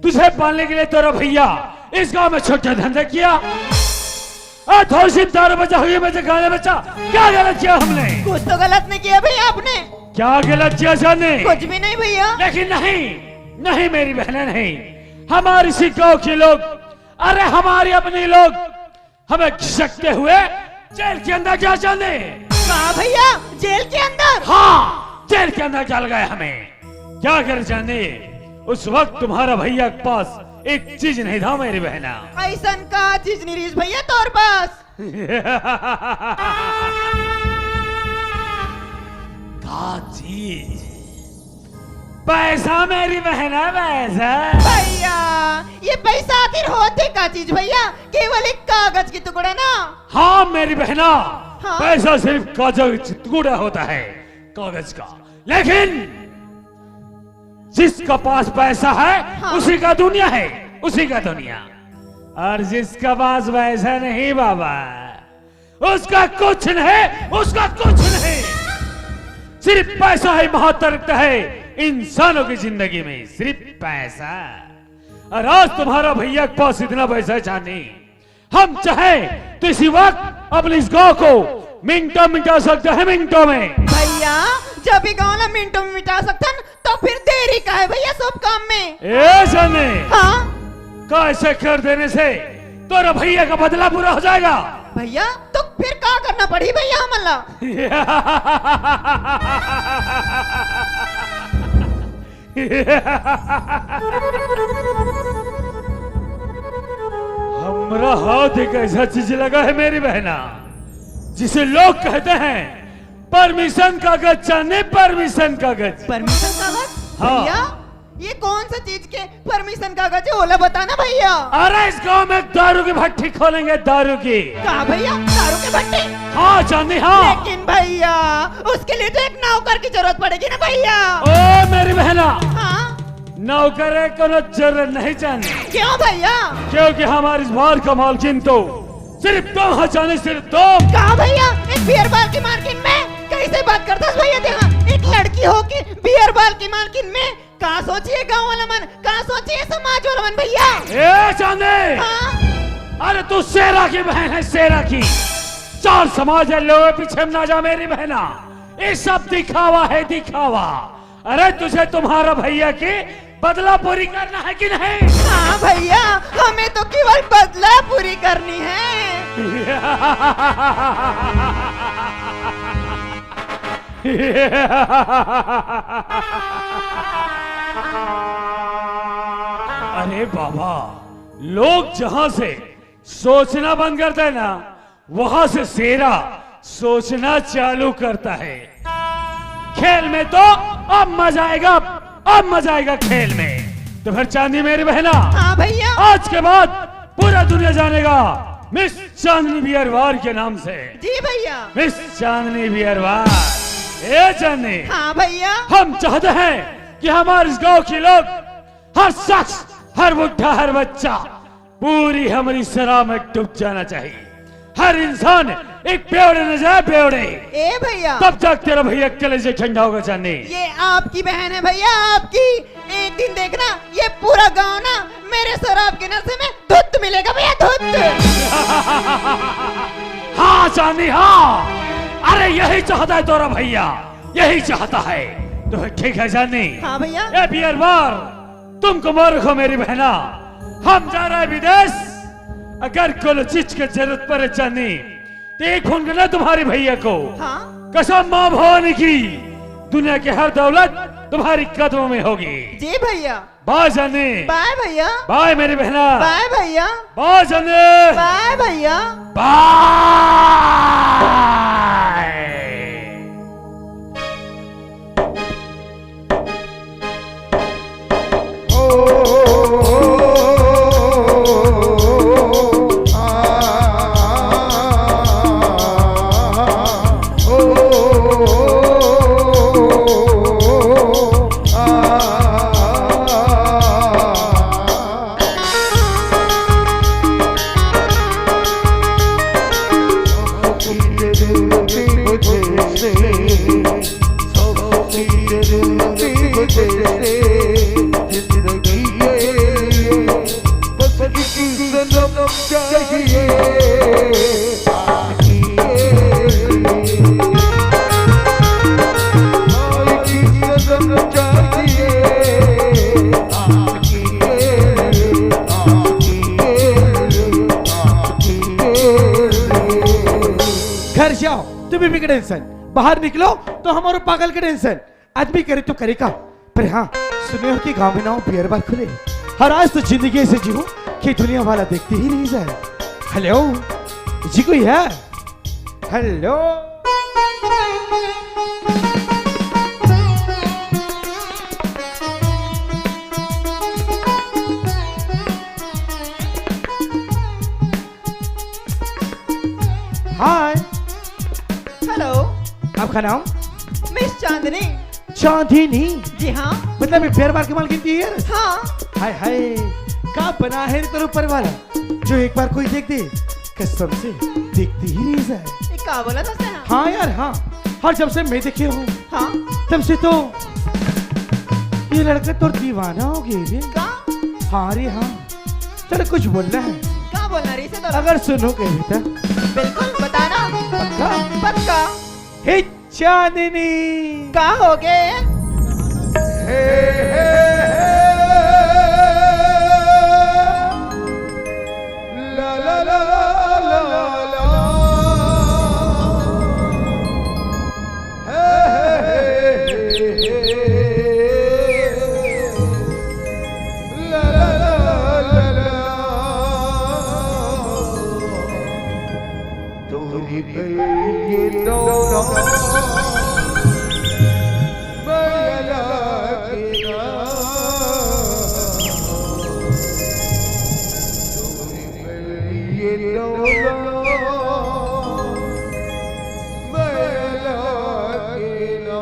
तुझे पालने के लिए तेरा भैया इस गांव में छोटे धंधे किया। और थोड़ी सी दारू बचा हुई, बचा गाने बचा, क्या गलत किया हमने? कुछ तो गलत नहीं किया भैया आपने। क्या गलत किया चांदनी? कुछ भी नहीं भैया। लेकिन नहीं, नहीं मेरी बहनें, नहीं, हमारे इसी गांव के लोग, अरे हमारे अपने लोग हमें घिसकते हुए जेल के अंदर क्या चांदनी? कहा भैया, जेल के अंदर? हाँ, जेल के अंदर डाल गए हमें। क्या कर चांदनी, उस वक्त तुम्हारा भैया के पास एक चीज नहीं था मेरी बहना। ऐसा का चीज नहीं रहीस भैया तोर पास? का चीज? पैसा मेरी बहना, पैसा। भैया, ये पैसा आखिर होते का चीज भैया? केवल एक कागज की टुकड़ा ना। हाँ मेरी बहना, हाँ। पैसा सिर्फ कागज टुकड़ा होता है, कागज का। लेकिन जिसका पास पैसा है, हाँ। उसी का दुनिया है, उसी का दुनिया। और जिसका पास पैसा नहीं बाबा, उसका कुछ नहीं, उसका कुछ नहीं। सिर्फ पैसा ही महत्व रखता है इंसानों की जिंदगी में, सिर्फ पैसा। और आज तुम्हारा भैया के पास इतना पैसा है चांदनी, हम चाहे तो इसी वक्त अपने इस गांव को मिनटों मिटा सकते हैं, मिनटों में। भैया, जब ये गांव ला मिनटों में मिटा सकथन, तो फिर देरी का है भैया सब काम में? ए चांदनी, हाँ। का ऐसे कर देने से तोरा भैया का बदला पूरा हो जाएगा? भैया, तो फिर का करना पड़ी भैया हमन ला? हमरा हाथ एक ऐसा चीज लगा है मेरी बहना, जिसे लोग कहते हैं परमिशन कागज, चांदनी, परमिशन कागज। परमिशन कागज? हाँ। भैया, ये कौन सा चीज के परमिशन कागज है, ओला बता ना भैया। अरे, इस गांव में दारू की भट्टी खोलेंगे, दारू की। कहा भैया, दारू की भट्टी? हाँ चांदनी, हाँ। लेकिन भैया, उसके लिए तो एक नौकर की जरूरत पड़ेगी ना भैया। ओ मेरी बहना, हाँ। नौकर की कोनो जरूरत नहीं चांदनी। क्यों भैया? क्योंकि हमारे इस बार का मालकिन तो सिर्फ तुम हो चांदनी, सिर्फ तुम। कहा भैया, एक बियर बार की मालकिन मैं कैसे बात करता है भैया? देखा, एक लड़की हो के बियर बार की मालकिन मैं, का सोचिए गांव वाला मन, का सोचिए समाज वाला मन भैया? ए चांदनी! हाँ? अरे तू शेरा की बहन है, शेरा की। चार समाज है, लोग पीछे में ना जा मेरी बहना, ये सब दिखावा है, दिखावा। अरे तुझे तुम्हारा भैया की बदला पूरी करना है कि नहीं? हाँ भैया, हमें तो केवल बदला पूरी करनी है। अरे बाबा, लोग जहां से सोचना बंद करते हैं ना, वहां से शेरा सोचना चालू करता है। खेल में तो अब मजा आएगा, अब मजा आएगा खेल में। तो फिर चांदनी मेरी बहना, हाँ भैया। आज के बाद पूरा दुनिया जानेगा मिस चांदनी बियर बार के नाम से। जी भैया। मिस चांदनी बियर बार। ए चांदनी। हाँ भैया। हम चाहते हैं कि हमारे इस गांव के लोग, हर शख्स, हर बुढ़ा, हर बच्चा पूरी हमारी शराब में डूब जाना चाहिए। हर इंसान एक बेवड़े न जाए, बेवड़े। ए भैया। तब जाके तेरा भैया कलेजे ठंडा होगा चांदनी। ये आपकी बहन है भैया, आपकी। एक दिन देखना, ये पूरा गांव ना मेरे शराब के नशे में धुत्त मिलेगा भैया, धुत्त। हाँ चांदनी, हाँ। अरे यही चाहता है तोरा भैया, यही चाहता है। तो ठीक है चांदनी। हाँ भैया। ए बियर बार, तुम कम रखो मेरी बहना, हम जा रहे हैं विदेश। अगर कोनो चीज के जरूरत पड़े चांदनी, तो एक फोन करना तुम्हारे भैया को। हाँ। कसम माँ भवानी की, दुनिया की हर दौलत तुम्हारी कदमों में होगी। जी भैया। बाय चांदनी। बाय भैया। बाय मेरी बहना। बाय भैया। बाय चांदनी। बाय भैया। बाय। घर जाओ, तुम्हें भी टेंशन, बाहर निकलो तो हमारो पागल के टेंशन। आदमी करे तो करे का, पर हाँ, सुने हो कि गांव में ना हो बियर बार खुले। हर आज तो जिंदगी ऐसे जीऊं कि दुनिया वाला देखते ही रह जाए। हेलो जी, कोई है? हेलो। हाय। हेलो। आपका नाम? मिस चांदनी। चांदनी? जी हाँ। मतलब ये बियर बार के मालकिन की यार? हाँ। हाय हाय, का बना है तेरे ऊपर वाला, जो एक बार कोई देख दे, कसम से देखते ही रह जाए। ये का बोला था उसने? हाँ यार हाँ, और जब से मैं देखे हूँ, हाँ। तब से तो ये लड़का तो दीवाना हो गया रे। का? हाँ रे हाँ। चलो कुछ बोलना है। का बोलना रे इसे तो? अगर सुनो कभी तो। बिल्कुल बताना। पक्का? पक्का। हे चांदनी। का हो गए? हे, हे, हे। ला, ला, ला, ला, ला। हे, हे, हे, हे। ला, ला, ला, ला, ला। तोरी पे ये दौलत माया लागे ना। तोरी पे ये दौलत माया लागे ना।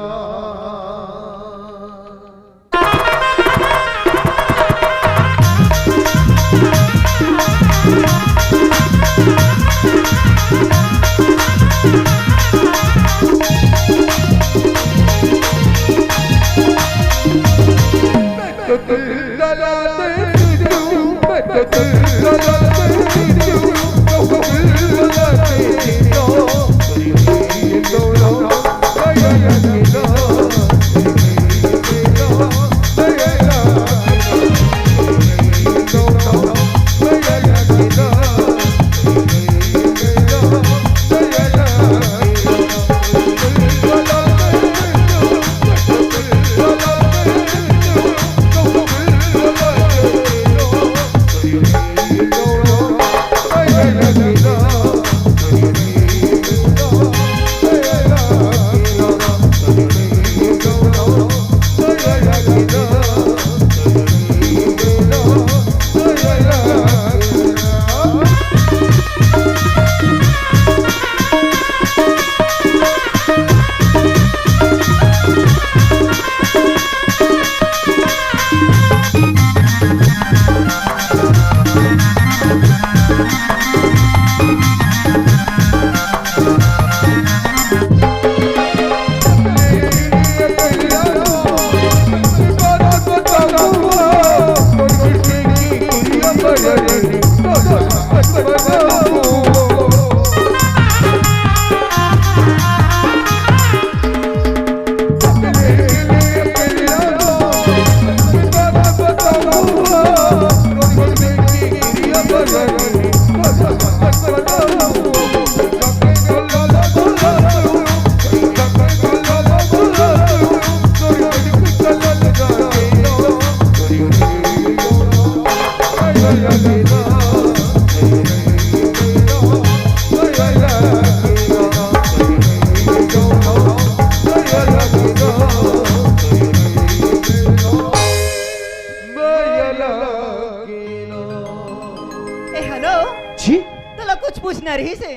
अरे से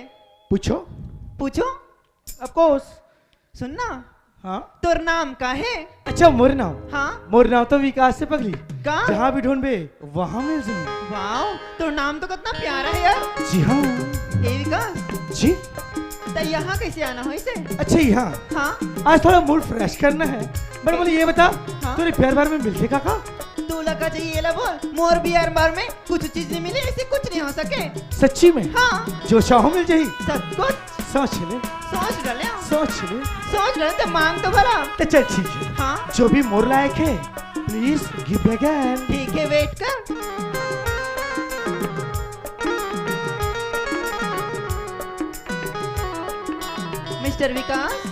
पूछो। पूछो। Of course। सुन ना। हाँ। तोर नाम का हे? अच्छा, मोर नाम? हाँ। मोर नाम तो विकास हे पगली। का? जहाँ भी ढूंढबे, वहाँ मिल जाऊँ। वाओ, तोर नाम तो कितना प्यारा हे यार। जी हाँ। ए विकास। जी। त यहाँ कैसे आना होइस हे? अच्छा, यहाँ। हाँ। आज थोड़ा mood fresh करना हे। बट बोले, ये बता, हाँ। तोरे प्यार बार में मिलथे का का? तोला का चाहिए, एला बोल। मोर प्यार बार में कुछ चीज नहीं मिली, ऐसे कुछ नहीं हो सके। सच्ची में? हाँ। जो चाहो मिल जाही। सब कुछ। सोच ले। सोच डाले। सोच ले। सोच डाले तो मांग तो भला। तो चल ठीक है। हाँ। जो भी मोर लायक है, please give again। ठीक है, wait कर। मिस्टर विकास।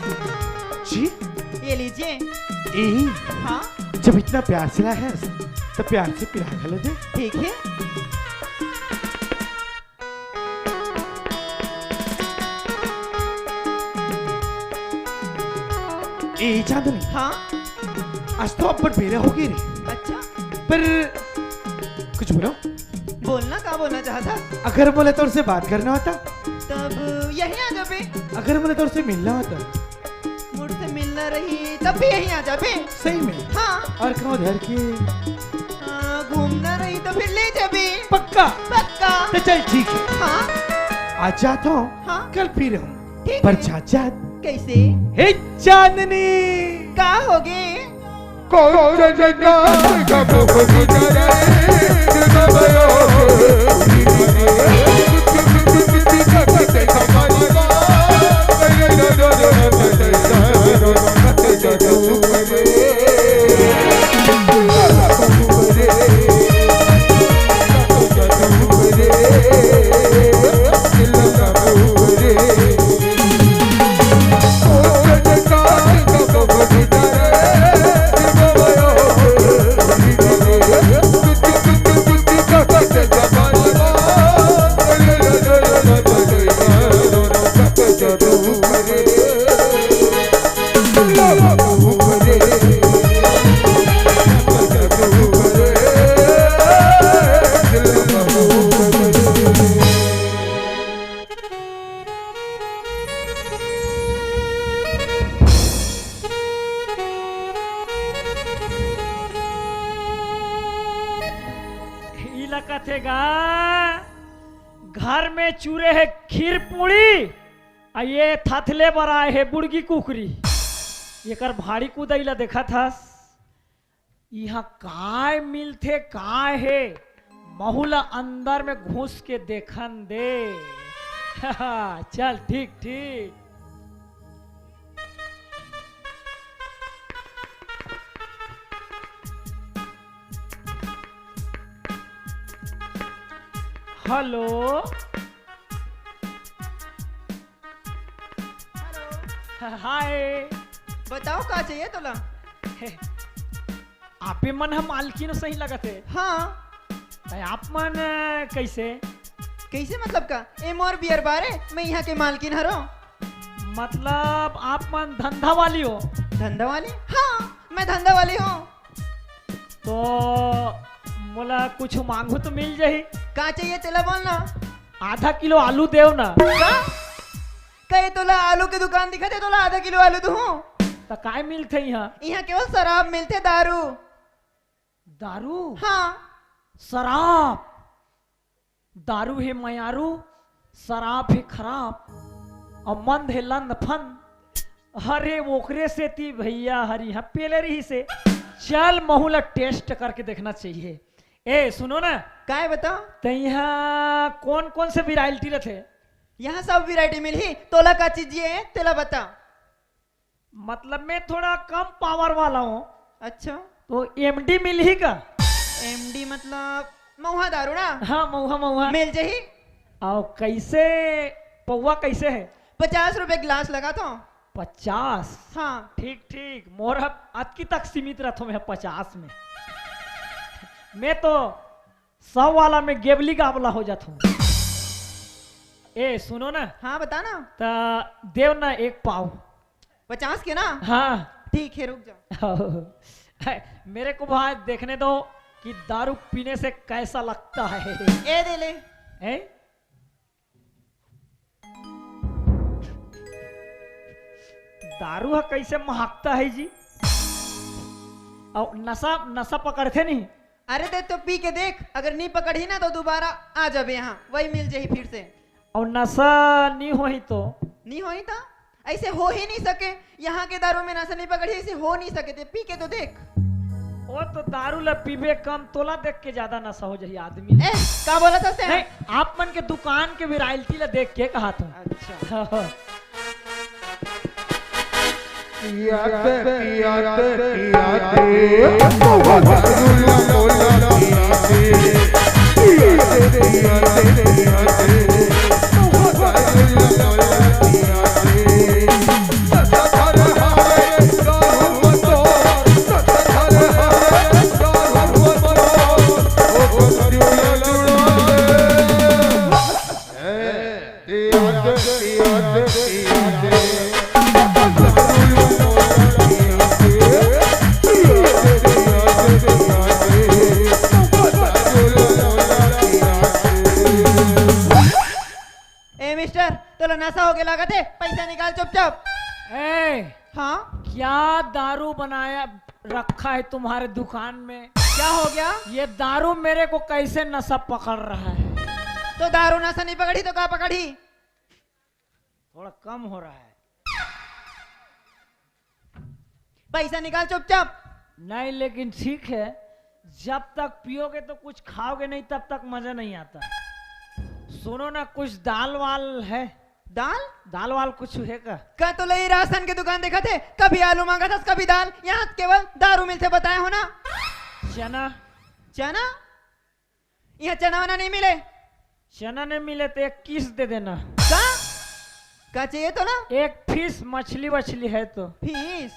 जी? ये लीजिए। ए, हाँ? जब इतना प्यार से लाया है, तो प्यार से पिला घलो दे। ठीक है। ए चांदनी। हाँ? आज तो अब्बड़ बेरा हो गे रे। अच्छा। पर कुछ बोलो। बोलना, का बोलना चाहता? अगर मोला तोर से बात करना होता। तब यहीं आ जाबे। अगर मोला तोर से मिलना होता। मोर से मिलना रही, तब भी यहीं आ जाबे। सही में? हाँ। और कहूँ धर के? हाँ, घूमना रही तो फिर ले जाबे। पक्का? पक्का। तो चल ठीक है। हाँ। आज जाता हूँ, हाँ। कल फिर आऊँ। ठीक पर है। जात जात। कैसे? हे चांदनी। का होगे? इला कथे गा, घर में चूरे हे खीर पूड़ी, आ ये थथले बर आए हे बुड़गी कुकरी। एकर भाड़ी कुदई ला देखत हस? इहाँ काय मिलथे, काय हे? महू ला अंदर में घुस के देखन दे। चल, ठीक, ठीक। हेलो। हेलो। हाय। बताओ, का चाहिए तोला? आपे मन ह मालकिन सही लगत हे। हाँ। त आप मन, अ, कैसे? कैसे मतलब का? ए मोर बियर बार ए, मैं यहाँ के मालकिन हरो। मतलब आप मन धंधा वाली हो? धंधा वाली? हाँ, मैं धंधा वाली हूँ। तो मोला कुछ मांगू तो मिल जाही। का चाहिए तेला बोल ना। आधा किलो आलू देव ना। का? कहे तोला आलू के दुकान दिखत हे, तोला आधा किलो आलू दूँ? त काय मिलथे इहाँ? इहाँ केवल शराब मिलथे, दारू। दारू? हाँ। शराब? दारू हे मयारू, शराब हे खराब, अउ मंद हे लंद फंद। अरे ओकरे सेती भैया हर इहाँ पेले रहिसे। चल महू ला test करके देखना चाहिए। ए सुनो ना। काय बताओ? त इहाँ कौन कौन से variety रथे? यहाँ सब variety मिलही। तोला का चीज ये तेला बता। मतलब मैं थोड़ा कम power वाला हूँ। अच्छा। तो एमडी मिलही का? एमडी मतलब महुआ दारू ना? हाँ, महुआ, महुआ। मिल जाही। अउ कैसे पौवा कैसे हे? पचास रुपए गिलास लगाथों। पचास? हाँ। ठीक, ठीक। मोर ह अतकी तक सीमित रथों मैं पचास में। मैं तो सौ वाला में गेबली गाबला हो जाथों। ए, सुनो ना। हाँ, बता ना। त देव ना एक पाव। पचास के ना? हाँ। ठीक है, रुक जा। मेरे को भाई देखने दो कि दारू पीने से कैसा लगता है। ए दे ले। हैं? दारू ह कइसे महकता है जी? अउ नशा, नशा पकड़थे नहीं? अरे दे तो पी के देख, अगर नहीं पकड़ही ना तो दोबारा आ जाबे यहाँ, वही मिल जाही फिर से। अउ नशा नहीं होही तो? नहीं होही तो? ऐसे हो ही नहीं सके, यहाँ के दारू में नशा नहीं पकड़ही, ऐसे हो नहीं सके, ते पी के तो देख। वो तो दारू ला पीबे कम, तोला देख के ज्यादा नशा हो जाही आदमी। ए, का बोलत हस? नहीं, आप मन के दुकान के वैरायटी ला देख के कहा था। अच्छा। पियाते, पियाते, पियाते, मोहन मोला पियाते, पियाते, पियाते, पियाते, मोहन मोला पियाते। ए मिस्टर, तोला नशा होगे लागत हे, पैसा निकाल चुपचाप। ए, हाँ? क्या दारू बनाया रखा है तुम्हारे दुकान में? क्या हो गया? ये दारू मेरे को कैसे नशा पकड़ रहा है? तो दारू नशा नहीं पकड़ी तो का पकड़ी? थोड़ा कम हो रहा है। पैसा निकाल चुपचाप। नहीं, लेकिन ठीक है, जब तक पियोगे तो कुछ खाओगे नहीं, तब तक मजा नहीं आता। सुनो ना, कुछ दाल वाल है? दाल? दाल वाल कुछ है का? का तो लई राशन के दुकान देखत हे, कभी आलू मांगत हस, कभी दाल, यहाँ केवल दारू मिलथे, बताए हो ना? चना। चना? यहाँ चना वना नहीं मिले। चना नहीं मिले तो एक किस दे देना। का? का चाहिए तोला? एक फिश मछली वछली है तो। फिश?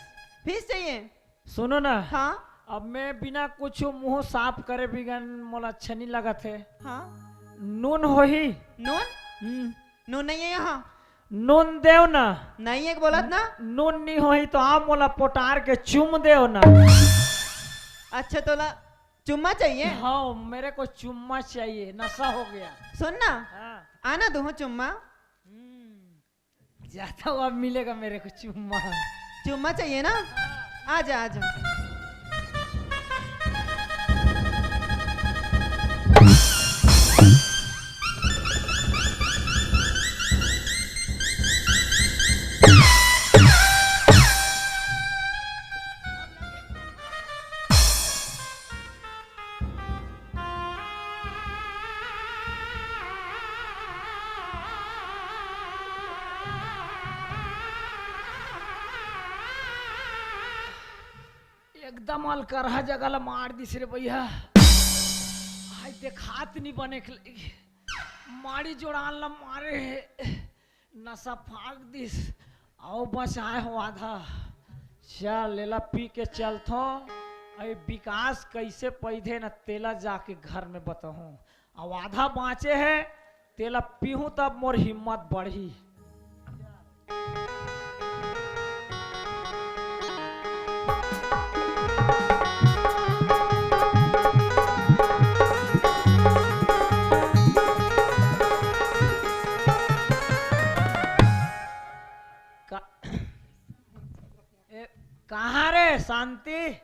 फिश चाहिए? सुनो ना। हाँ? अब मैं बिना कुछ मुंह साफ करे बिगन मोला अच्छा नहीं लगत हे। हाँ? नून होही? नून? हम्म। नून नहीं है यहाँ। नून देव ना। नहीं है बोलत ना। नून नहीं होही तो आप मोला पोटार के चुम देव ना। अच्छा, तोला चुम्मा चाहिए? हाँ, मेरे को चुम्मा चाहिए, नशा हो गया। सुन ना, हाँ। आना दूँ चुम्मा। हम्म, जाता हूँ, अब मिलेगा मेरे को चुम्मा। चुम्मा चाहिए ना? आजा, आजा। एकदम अलकरहा जगह ला मार दिस रे भैया। हाय, देखात नहीं बने के लगी। माड़ी जोड़ान ला मारे हे। नशा फाक दिस, अउ बचाए हो आधा। चल, एला पी के चलथों। अई विकास कइसे पैधे न, तेला जाके घर में बताहूँ। अउ आधा बाँचे हे, तेला पीहूँ, तब मोर हिम्मत बढ़ही। का-, ए, कहाँ रे शांति?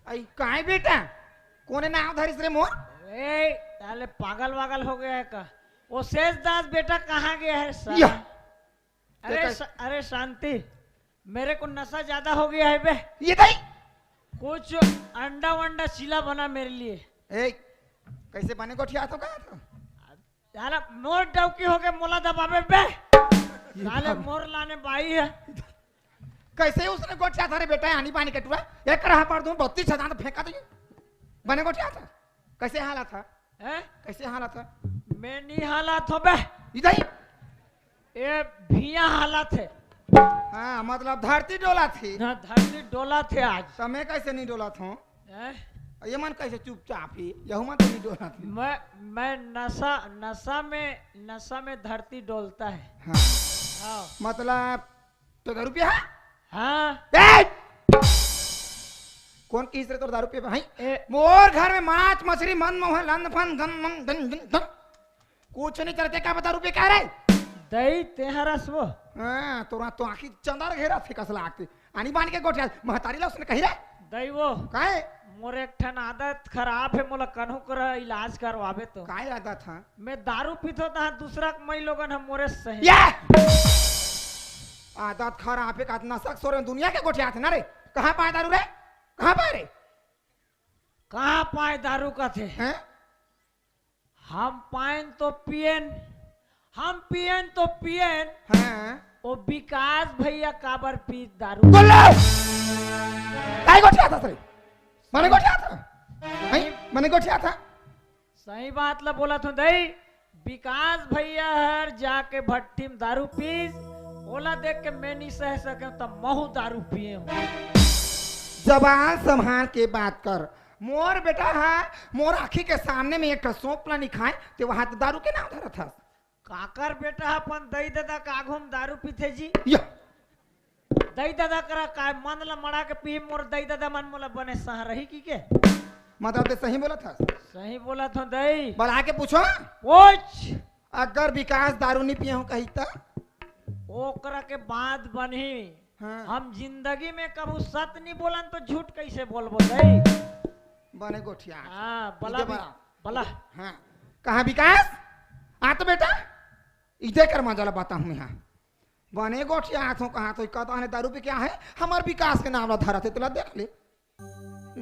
आई, काय बेटा? कोने नाव धरिस रे मोर? ए, साले पागल वागल हो गया है का? वो शेष दास बेटा कहाँ गया है साला? या। अरे देखा श-, अरे शांति, मेरे को नशा ज्यादा हो गया है बे। ये दाई। कुछ अंडा वंडा चीला बना मेरे लिए। ए, कैसे बने गोठिया तो का तो? साला मोर डौकी हो के मोला दबावे बे। ये साले बात। मोर लाने बाई है। कैसे उसने गोठिया था रे बेटा, आनी पानी के टुरा? एक रहा पड़ दूं, बत्तीस हजार फेंका दे। बने गोठिया था। कैसे हालत है? हैं? कैसे हालत है? मैं नहीं हालत हो बे। इधर ही। ए भिया हालत है। हाँ, मतलब धरती डोला थी। हाँ, धरती डोला थे आज। तो मैं कैसे नहीं डोला था? हैं? ये मन कैसे चुपचाप ही? यहू मन तो नहीं डोला थी। मैं, मैं नशा, नशा में, नशा में धरती डोलता है। हाँ। हाँ। मतलब तो दारू पिया है? हाँ। ए! कौन किस रे तोर दारू पिया है? ए! मोर घर में माछ, मछली, मन, मोहन, लंद, फन, गन, मन, गन, गन, गन। कुछ नहीं चलते, का बता रुपये क्या रे? दई, तेहरस वो। हाँ, तोरा तो आँखी चंदर घेरा थे कस लागते। आनी बान के गोठिया, महतारी ला उसने कही रे। दई वो। काहे? मोर एक ठन आदत खराब हे, मोला कन्हू करा इलाज करवाबे तो। काय आदत हे? मैं दारू पीथो तहाँ दूसरा के मई लोगन ह मोरे सही। ये! आदत खराब हे, का नशक सोरे दुनिया के गोठिया थे ना रे। कहाँ पाए दारू रे? कहाँ पाए रे? कहाँ पाए दारू कथे? हैं? हम पाएन तो पिएन, हम पिएन तो पिएन। हाँ। ओ विकास भैया काबर पी दारू? बोलो! काय गोठिया था सही? मने गोठिया था? हैं? मने गोठिया था? सही बात ला बोलत हों दई, विकास भैया हर जाके भट्ठी में दारू पीस, ओला देख के मैं नहीं सह सके त महू दारू पिए हूँ। जबान संभाल के बात कर। मोर बेटा हा, मोर आँखी के सामने में एक ठो सौंफ ला नहीं खाए, ते वहाँ तो दारू के नाम धरत हस। काकर बेटा हा अपन दई ददा का आघू में दारू पीथे जी? या। दई ददा करा काय मन ला मड़ा के पी, मोर दई ददा मन मोला बने सह रही की के? मतलब ते सही बोलत हस। सही बोलत हों दई। बुला के पूछो। पूछ। अगर विकास दारू नहीं पिए हो कही त? ओकरा के बात बनही। हाँ। हम जिंदगी में कभू सत नहीं बोलन तो झूठ कैसे बोलबो दई? बने गोठिया। हाँ, बला इधर भी, बला। बला। हाँ। कहाँ विकास? आ तो बेटा, इधर कर मजा ला बताहूँ यहाँ। बने गोठिया हाथों कहाँ तो कदा ने दारू पी के आहे, हमार विकास के नाम ला धरत हे, तोला देख ले।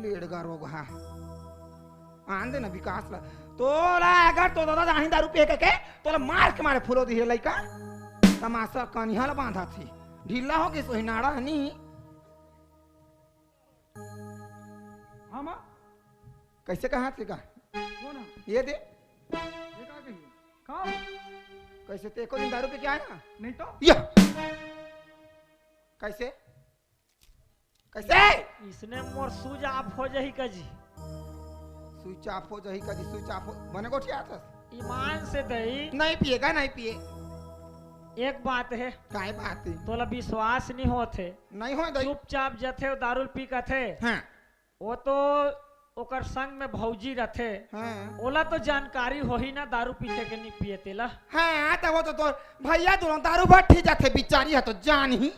लेड़गा रोग हा। आन दे ना विकास ला। तोला अगर तो दादा जानी दारू पी के, के, तोला मार के मारे फुलो दिहे लइका। तमाशा कनिहा ला बांधा थी। ढीला हो गई सोही नाड़ा हनी। हाँ माँ। कैसे कहा थे का? कौन है? ये दे। ये का कही? का? कैसे ते एको दिन दारू पी के आया? नहीं तो। या। कैसे? कैसे? इसने मोर सूज आप हो जाही का जी? स्विच ऑफ हो जाही का जी, स्विच ऑफ हो। बने गोठिया था। ईमान से दई। नहीं पिएगा, नहीं पिए। एक बात हे। काय बात हे? तोला विश्वास नहीं होत हे। नहीं होय दई। चुपचाप जथे, दारू पी कथे। हाँ। वो तो ओकर संग में भौजी रथे। हाँ। ओला तो जानकारी होही ना दारू पीथे के नहीं पिए तेला। हाँ, त वो तो तोर भैया दोनों दारू भट्ठी जाथे, बिचारी ह तो जानही।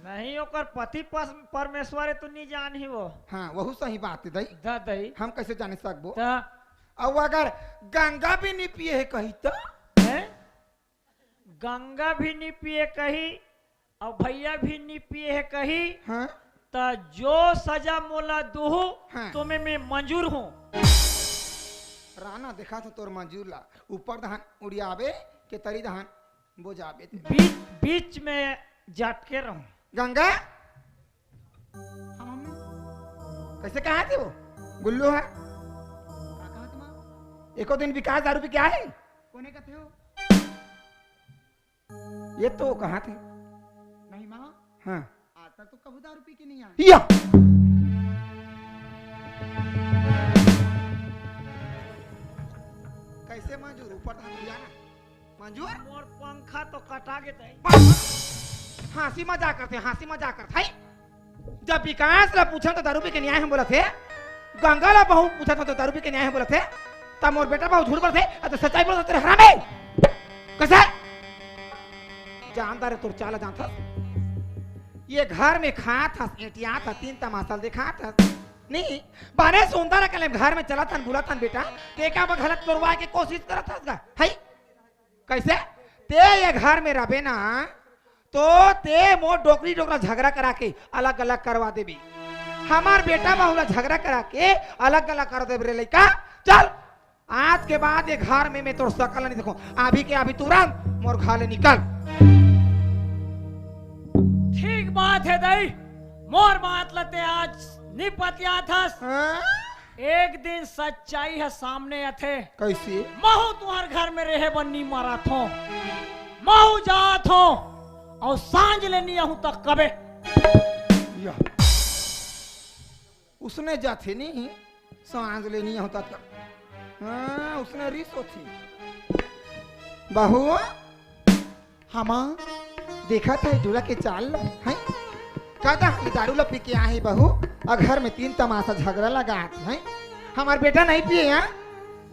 नहीं, ओकर पति पस-, परमेश्वर हे तो नहीं जानही वो। हाँ, वहू सही बात हे दई। द दई। हम कैसे जाने सकबो? त अउ अगर गंगा भी नहीं पिए हे कही त? हैं? गंगा भी नहीं पिए कही, अउ भैया भी नहीं पिए हे कही, हाँ? त जो सजा मोला दूहू, हाँ। तो मैं, मैं मंजूर हूँ। राना देखा था तोर मंजूर ला, ऊपर धान उड़ियाबे के तरी धान बोजाबे ते। बीच, बीच में जटके रहूं। गंगा? हाँ, मम्मी। कैसे कहा थे वो? गुल्लू है? का कहा थे, माँ? एको दिन विकास दारू पी के आए? कोने कथे हो? ये तो कहा थे? नहीं, माँ। हाँ। आज तक तो कभू दारू पी के नहीं आए। या। कैसे मंजूर? ऊपर धान दिया ना। मंजूर? मोर पंखा तो कटा गे तई। हंसी मजाक करथे, हंसी मजाक करथे। जब विकास ला पूछन तो दारू पी के नहीं आए हम बोलथे, गंगा ला बहू पूछन तो दारू पी के नहीं आए हम बोलथे, तब मोर बेटा बहू झूठ बोलथे, अ तो सच्चाई बोलथे तेरे हरामी। कैसे? जानदार हे तोर चाला जानथस। ये घर में खात हस, एटियात हस, तीन तमाशा ल देखात हस। नहीं, बने सुंदर अकल में घर में चलत हन, बुलत हन बेटा, ते का बा गलत तोरवाए के कोशिश करत हस गा? हई? कैसे? ते ये घर में रहबे ना, तो ते मोर डोकरी डोकरा झगड़ा करा के अलग-अलग करवा देबे। हमार बेटा बहू ला झगड़ा करा के अलग-अलग कर देबे रे लइका। चल, आज के बाद ये घर में मैं तोर सकल नहीं देखूं। अभी के अभी तुरंत मोर घर ले निकल। ठीक बात हे दई, मोर बात ला ते आज निपतियात हस। हाँ? एक दिन सच्चाई ह सामने आथे। कैसे? महू तुहर घर में रहे बर नी मरत हों। महू जात हों अउ सांझ ले नी आहूं तक कबे। या। उसने जाथे नी, सांझ ले नी आहूं तक। हाँ, उसने रिस होथे। बहू, हमा, देखत हे टूरा के चाल ल, हैं? कहत हे दारू ल पी के आहे बहू, अउ घर में तीन तमाशा झगड़ा लगात हे। हमार बेटा नहीं पिए, हाँ?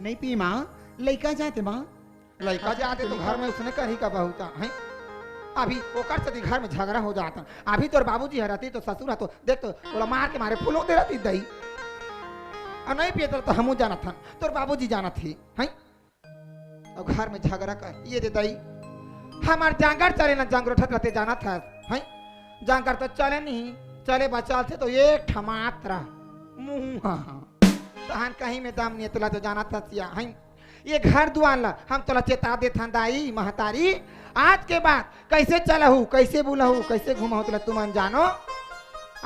नहीं पिए माँ, लइका जाते माँ। लइका जाते तो घर में उसने करही का बहू का, हैं? अभी ओकर सेती घर में झगड़ा हो जात हे। अभी तोर बाबूजी ह रहती तो ससुर ह तो देख तो ओला मार के मारे फुलोक दे रहती दई। अउ नहीं पियत रहे तो हमू जानत हन, तोर बाबूजी जानत हे, हैं? अउ घर में झगड़ा कर, ये दे दई। हमार जांगर चले ना जांगरोठत रहते जानत हस, हैं? जांगर तो चले नहीं, चले बचाल से तो एक ठमात रह मुँह। तहन कहीं में दम नहीं तोला तो जानत हस या, हैं? ये घर दुआर ला हम तोला चेता देथन दाई महतारी, आज के बाद कैसे चलहू, कैसे बुलहू, कैसे घुमहू तोला तुमन जानो।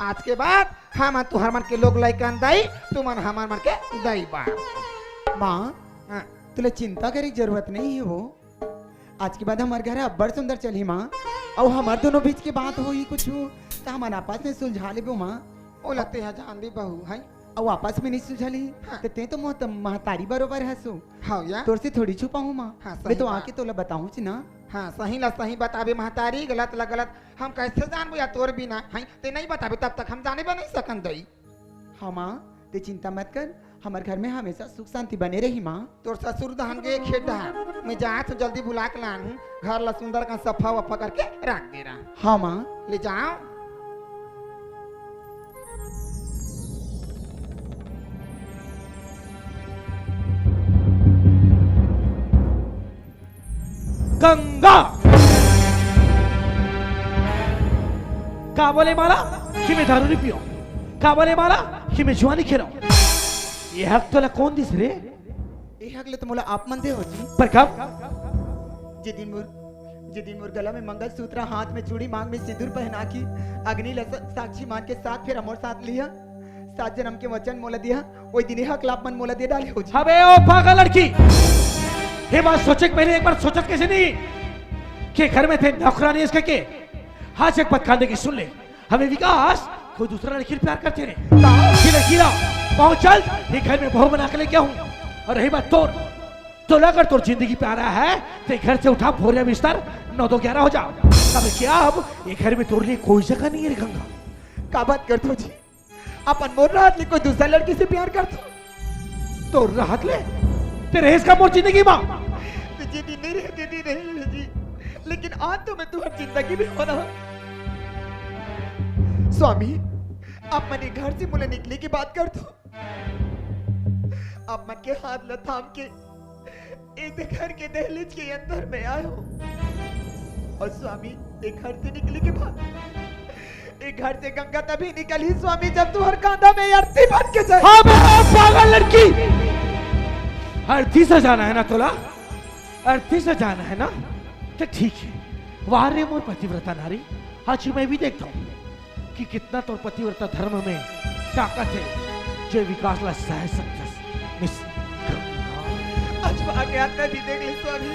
आज के बाद हम तुहर मन के लोग लइकन दाई, तुमन हमर मन के दाई बा। माँ, हाँ। तोला चिंता करे के जरूरत नहीं हे वो। आज के बाद हमर घर अब्बड़ सुंदर चलही माँ। अउ हमर दोनों बीच के बात होही कुछु, त हमन आपस में सुलझा लेबो माँ। ओला तेहा जान दे बहू, हैं? अउ आपस में नहीं सुलझा लेही, हाँ। त तें तो मोह-, त महतारी बरोबर हसो। हाँ या। तोर से थोड़ी छुपाहूँ माँ। हाँ, सही मैं तो बात। आके तोला बताहूँ ची ना। हाँ, सही ला सही बताबे महतारी, गलत ला गलत। हम कैसे जानबो या तोर बिना, हैं? तें नहीं बताबे तब तक हम जाने बा नहीं सकन दई। हाँ माँ, तें चिंता मत कर, हमर घर में हमेशा सुख शांति बने रही माँ। तोर ससुर दहन गे खेत डहर, मैं जात हूँ जल्दी बुला के लान हूँ, घर ला सुंदर का सफा वफा करके रख दे रहा। हाँ माँ। ले जाओ। गंगा। का बोले माला कि मैं दारू नहीं पियो? का बोले माला कि मैं जुआ नहीं खेलो? ये हक तोला कौन दिस रे? ये हक ले तो मोला आप मन दे हो जी। पर कब? जे दिन मोर, जे दिन मोर गला में मंगलसूत्र, हाथ में चूड़ी, मांग में सिंदूर पहना के अग्नि ला सा-, साक्षी मान के सात फेरा मोर साथ लिहा, सात जन्म के वचन मोला दिहा, ओई दिन ये हक ला आप मन मोला दे डाले हो जी। अबे ओ पागल लड़की, ये बात सोचे के पहले एक बार सोचत कैसे नहीं कि घर में तें नौकरानी इसके के? हाँ, एक बात कान दे के सुन ले, अबे विकास कोई दूसरा लड़की से प्यार करथे रे। ये लड़की ला बहुत जल्द ये घर में बहू बना के लेके आऊँ। और रही बात तोर, तोला अगर तोर जिंदगी प्यारा है, तो घर से उठा भोरिया बिस्तर, नौ दो ग्यारह हो जा। तब क्या अब ये घर में तोर लिए कोई जगह नहीं है रे गंगा। का बात करथो जी? अपन मोर रहत ले कोई दूसरा लड़की से प्यार करथो? तोर रहत ले? तेरे इसका मोर जिंदगी माँ। तो जिंदगी नहीं रहती थी, नहीं रही जी। लेकिन आज तो मैं तुम्हारी जिंदगी में हो रहा। स्वामी, आप मन ये घर से मोला निकले की बात करथो। आप मन के हाथ ला थाम के ए घर के दहलीज के अंदर में आए हो। और स्वामी, ए घर से निकले के बाद, ए घर से गंगा तभी निकलही स्वामी, जब तुम्हार कांधा में अर्थी बन के जाए। हाँ बे, पागल लड़की, अर्थी से जाना है ना तोला? अर्थी से जाना है ना, तो ठीक है। वाह रे मोर पतिव्रता नारी, आज मैं भी देखता हूँ कि कितना तोर पतिव्रता धर्म में ताकत है, जो विकास ला सह सकथस। मिस गंगा। आज मैं आके आत्मा भी देख ले स्वामी।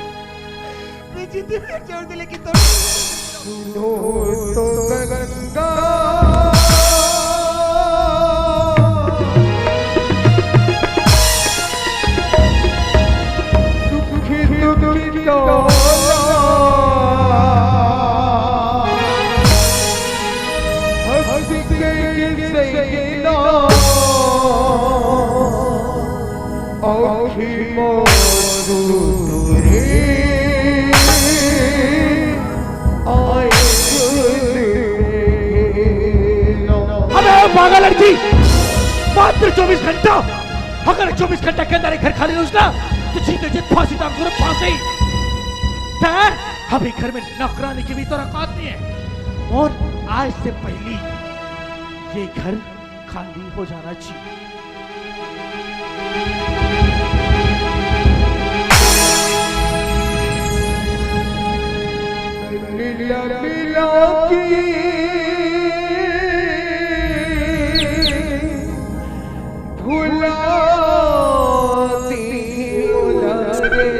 मैं जीती भी जोर दे लेकिन तोर सुनो तो गंगा। सुखी दुखी टोला, हंस के गिर सैना, औखी मौजूद रे, आए खुद बेला। अबे पागल लड़की, मात्र चौबीस घंटा, अगर चौबीस घंटा के अंदर ये घर खाली नहीं हुआ ना, तो जीते जी फांसी टांग दूंगा, फांसी। तैयार? अभी घर में नौकरानी की भी तो औकात नहीं है, और आज से पहली ये घर खाली हो जाना चाहिए। मिला मिला की भुला दी भुला रे।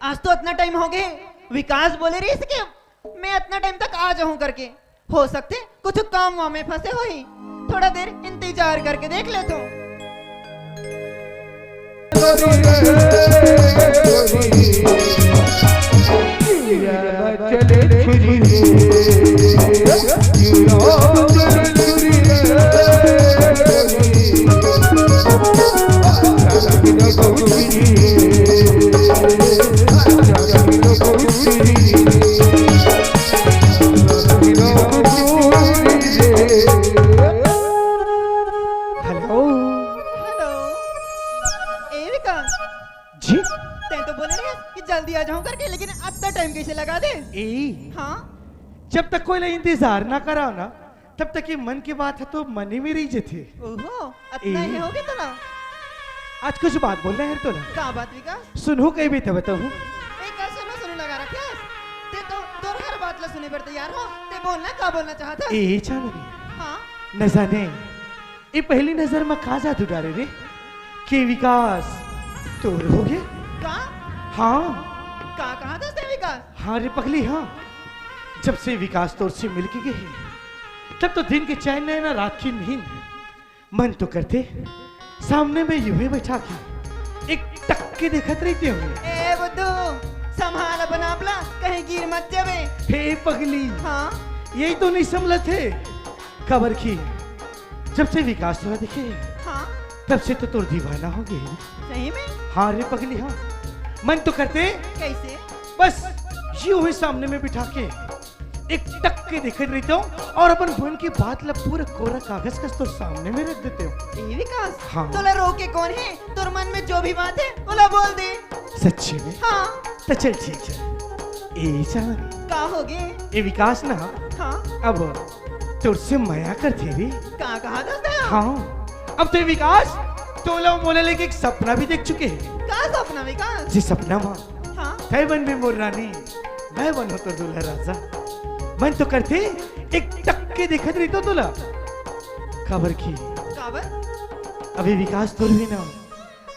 आज तो अतना टाइम हो गे, विकास बोले रहिस कि मैं अतना टाइम तक आ जाहूं करके। हो सकथे कुछ काम वाम में फंसे होही, थोड़ा देर इंतजार करके देख लेथों। हेलो। हेलो। ए विकास, जी? तैं तो बोले रहे कि जल्दी आ जाऊं करके, लेकिन अतना टाइम कैसे लगा दे? ए, हाँ? जब तक कोई ला इंतजार ना कराओ ना, तब तक ये मन की बात है तो मन ही में रही जथे। ओहो, अतना ए। ही हो गया तोला? आज कुछ बात बोलना है तोला। का बात विकास? सुनहूं कहिबे त बताहूं। ए, का सुनहूं सुनहूं लगा रखे हस? तैं तो तोर हर बात ला सुने बर तैयार हो। तैं बोलना, का बोलना चाहत हस? ए चांदनी, हाँ? न जाने ये पहली नजर में का जादू डारे रे, के विकास तोर हो गे? का? हाँ। का कहा था से विकास? हाँ रे पगली, हाँ। जब से विकास तोर से मिल के गे हे, तब तो दिन के चैन नइ हे ना रात की नींद। मन तो करथे सामने में यूं ही बैठा के एक टक के देखत रहितेंव। ए बुद्धू, संभाल अपन आप ला, कहीं गिर मत जाबे। हे पगली, हाँ? यही तो नइ संभलत हे। काबर कि जब से विकास तोला देखे, हाँ? तब से तो तोर दीवाना हो गे। सही में? हाँ रे पगली, हाँ। मन तो करथे कैसे? बस यूं ही सामने में बिठा के एक टक के देखत रहितेंव अउ अपन मन की बात ला पूरा कोरा कागज कस तोर सामने में रख देतेंव। ए विकास, हाँ। तोला रोके कोन हे? तोर मन में जो भी बात हे, ओला बोल दे। सच्ची में? हाँ। त चल ठीक हे। ए चांदनी। का हो गे? ए विकास ना, हाँ। अब तोर से मया करथे रे। का कहा था? हाँ। अब तो ए विकास, तोला मोला लेके एक सपना भी देख चुके हे। का सपना विकास? जे सपना मा हाँ। तैं बनबे मोर रानी, मैं बनहूं तोर दूल्हा राजा। मन तो करथे एक टक के देखत रहितेंव तोला। काबर कि काबर? अभी विकास तोर बिना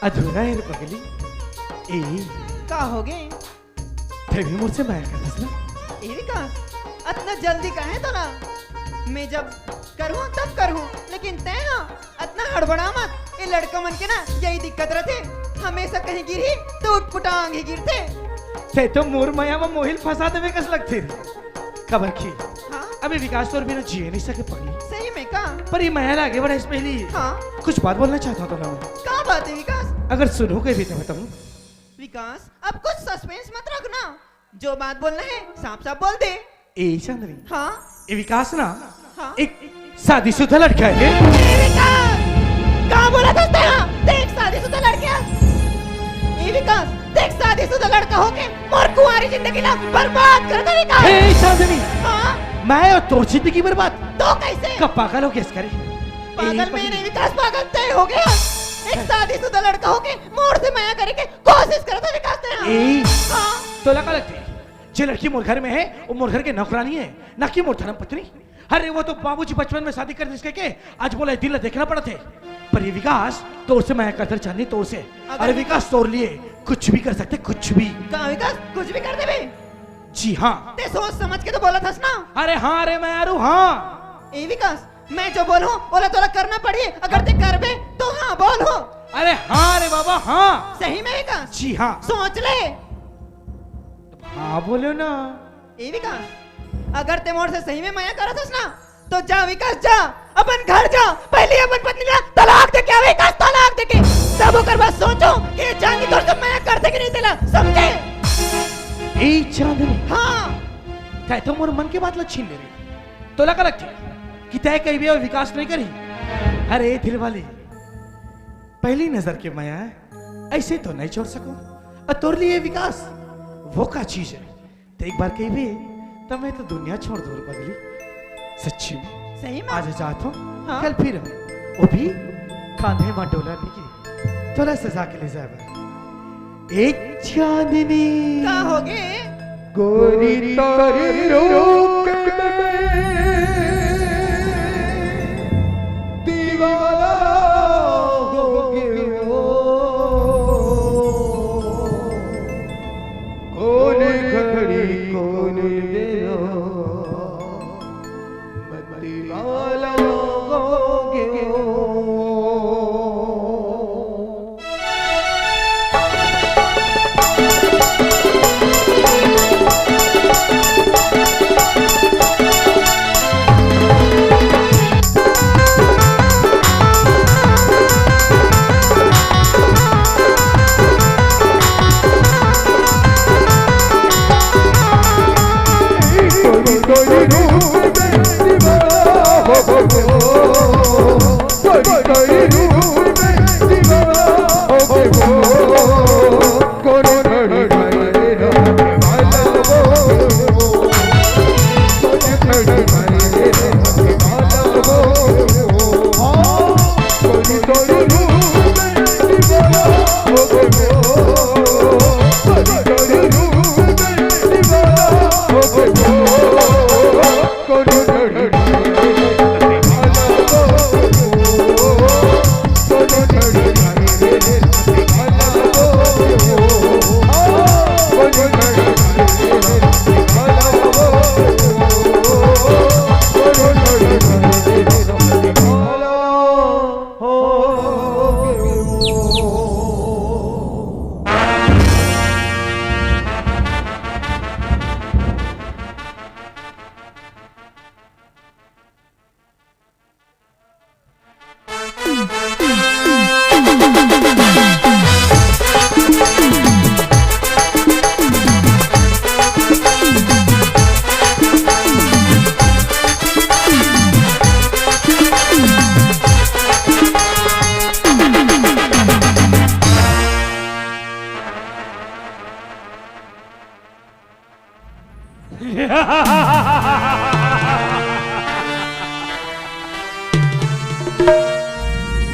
अधूरा हे रे पगली। ए। का हो गे? तैं भी मोर से मया करथस ना? ए विकास, अतना जल्दी काहे तोला? मैं जब करहूं तब करहूं, लेकिन तैं हा अतना हड़बड़ा मत। ए लड़का मन के ना यही दिक्कत रथे, हमेशा कहीं गिरही तो उटपुटांग ही गिरथे। तैं तो मोर मया म मोहिल फंसा देबे कस लगथे। काबर कि हाँ? अभी विकास तोर बिना जिए नइ सके पगली। सही में का? पर ये मया ला आगे बढ़ाइस पहली हाँ? कुछ बात बोलना चाहत हंव तोला मैं। का बात हे विकास? अगर सुनहूं कहिबे त बताहूं। विकास, अब कुछ सस्पेंस मत रख ना, जो बात बोलना हे साफ साफ बोल दे। ए चांदनी। हाँ? ए विकास ना हाँ? एक शादीशुदा लड़का हे। ए विकास! का बोलत हस तैं हा? तैं एक शादीशुदा लड़का हस। ए विकास, तैं एक शादीशुदा लड़का होके मोर कुंवारी जिंदगी ला बर्बाद कर दे विकास। ए चांदनी, हाँ? मैं अउ तोर जिंदगी बर्बाद? तो कैसे? का पागल हो गेस का रे? पागल मैं नहीं विकास, पागल तैं हो गे। एक शादीशुदा लड़का होके मोर से मया करे के कोशिश करत हे विकास तैं हा। ए, हाँ? तोला का लगथे? जे लड़की मोर घर में हे, वो मोर घर के नौकरानी हे, ना कि मोर धर्म पत्नी। अरे, वो तो बाबूजी बचपन में शादी कर दिस कहिके आज मोला ए दिन ला देखना पड़त हे। पर ये विकास, तोर से मया करथंव चांदनी, तोर से। अगर अरे विकास, तोर लिए कुछ भी कर सकथंव, कुछ भी। का विकास, कुछ भी कर देबे? जी हाँ। तैं सोच समझ के तो बोलत हस ना। अरे हाँ रे मयारू, हाँ। ए विकास, मैं जो बोलहूं, ओला तोला करना पड़ही। अगर तैं करबे, तो हाँ बोलहूं। अरे हाँ रे बाबा, हाँ। सही में विकास? जी हाँ। सोच ले। हाँ बोलेंव ना। ए विकास, अगर तैं मोर से सही में मया करत हस ना, तो जा विकास जा, अपन घर जा, पहली अपन पत्नी ला तलाक दे के आ विकास, तलाक दे के। तब ओकर बाद सोचहूं कि चांदनी तोर से मया करथे कि नहीं तेला, समझे? ए चांदनी। हाँ। तैं तो मोर मन के बात ला छीन ले रे। तोला का लगथे कि तैं कहिबे अउ विकास नइ करही? अरे दिलवाली, पहली नजर के मया हे, अइसे तो नइ छोड़ सकंव। अउ तोर लिए विकास वो का चीज हे? तैं एक बार कहिबे, त मैं तो दुनिया छोड़ दूं रे पगली। सच्ची में। सही में? आज जात हंव, हाँ। कल फिर हूं। वो भी कांधे म डोला लेके, तोला सजा के ले जाए बर। ए चांदनी। का हो गे? गोरी तोर रूप में दीवाना हो गयो। कोन बेरा मती वाला लोगों के हो।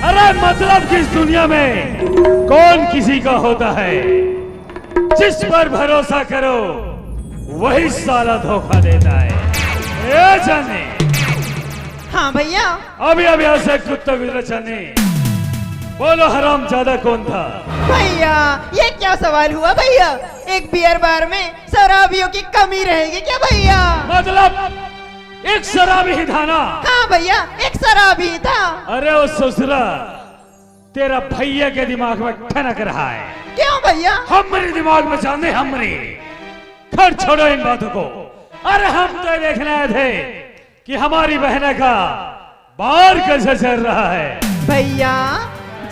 अरे, मतलब कि इस दुनिया में कौन किसी का होता है? जिस पर भरोसा करो, वही साला धोखा देता है। ए जाने। हाँ भैया। अभी, अभी यहाँ से कुत्ता गुजरा, चांदनी। बोलो, हरामजादा कौन था? भैया, ये क्या सवाल हुआ भैया? एक बियर बार में शराबियों की कमी रहेगी क्या भैया? मतलब, एक शराबी ही था ना? हाँ भैया, एक शराबी ही था। अरे ओ ससुरा, तेरा भैया के दिमाग में ठनक रहा है। क्यों भैया? हमरे दिमाग में जाने, हमरे। खैर, छोड़ो इन बातों को। अरे, हम तो ये देखने आए थे कि हमारी बहना का बार कैसे चल रहा है। भैया,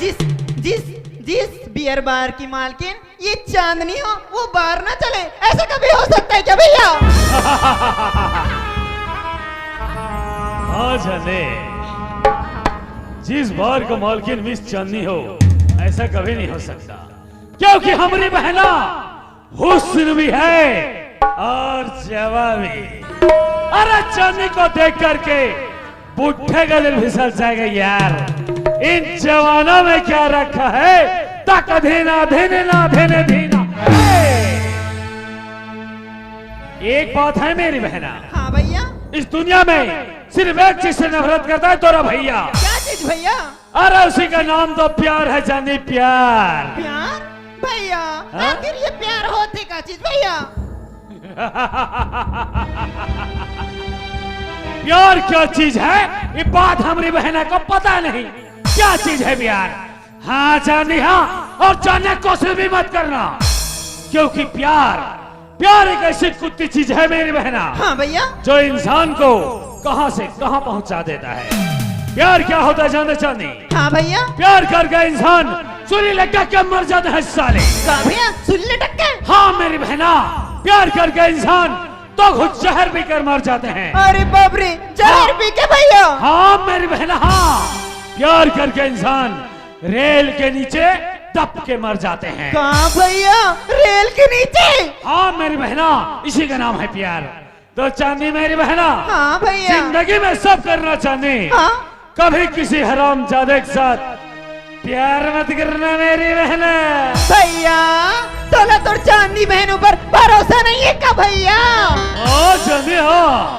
जिस जिस जिस बियर बार की मालकिन ये चांदनी हो, वो बार ना चले, ऐसा कभी हो सकता है क्या भैया? हाँ जाने, जिस बार का मालकिन मिस चांदनी हो, ऐसा कभी नहीं हो सकता, क्योंकि हमारी बहना हुस्न भी है और जवा भी। अरे, चांदनी को देख करके बुढ़े का दिल फिसल जाएगा यार। इन जवानों में क्या रखा है? तक धीना धीना धीना धीना। एक बात है मेरी बहना। हाँ भैया। इस दुनिया में सिर्फ एक चीज से नफरत करता है तोरा भैया। क्या चीज भैया? अरे, उसी का नाम तो प्यार है जानी, प्यार। प्यार? भैया, हाँ? आखिर ये प्यार होते का चीज भैया? प्यार क्या चीज है, ये बात हमारी बहना को पता नहीं। क्या चीज है प्यार? हाँ जानी, हाँ, और जानने की कोशिश भी मत करना, क्योंकि प्यार प्यार एक ऐसी कुत्ती चीज है मेरी बहना। हाँ भैया। जो इंसान को कहाँ से कहाँ पहुँचा देता है। प्यार क्या होता है जानते चांदनी? हाँ भैया। प्यार करके इंसान सूली लटक के मर जाते हैं साले। का भैया, सूली लटक के? हाँ मेरी बहना, प्यार करके इंसान तो खुद जहर पी कर मर जाते हैं। अरे बाप रे, जहर हाँ। पी के भैया? हाँ मेरी बहना, हाँ। प्यार करके इंसान रेल के नीचे दब के मर जाते हैं। कहाँ भैया, रेल के नीचे? हाँ मेरी बहना, इसी का नाम है प्यार। तो चांदनी मेरी बहना, हाँ भैया। जिंदगी में सब करना चांदनी, हाँ। कभी किसी हरामजादे के साथ प्यार मत करना मेरी बहना। भैया, तोला तोर चांदनी बहन ऊपर भरोसा नहीं है का भैया? हाँ चांदनी, हाँ।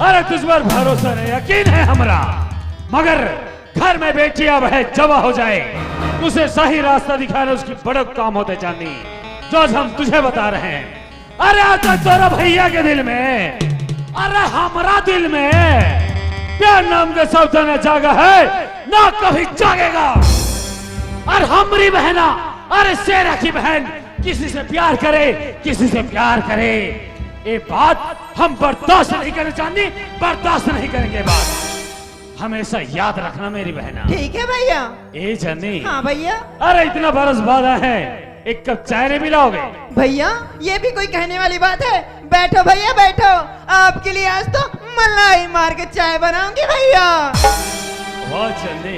अरे, तुझ पर भरोसा नहीं, यकीन है हमरा, मगर घर में बेटी अब है, जवा हो जाए, उसे सही रास्ता दिखाना उसकी बड़ा काम होता है चांदनी, जो आज हम तुझे बता रहे हैं। अरे आज तक तोरा भैया के दिल में, अरे हमरा दिल में प्यार नाम के शब्द न जागा है, ना कभी जागेगा। और हमरी बहना, अरे शेरा की बहन किसी से प्यार करे, किसी से प्यार करे, ये बात हम बर्दाश्त नहीं करना चाहनी, बर्दाश्त नहीं करेंगे ये बात। हमेशा याद रखना मेरी बहना। ठीक है भैया। ए जानी। हाँ भैया। अरे इतना बरस बाद आए हैं, एक कप चाय नहीं पिलाओगे? भैया, ये भी कोई कहने वाली बात है? बैठो भैया बैठो, आपके लिए आज तो मलाई मार के चाय बनाऊंगी भैया। वाह जानी,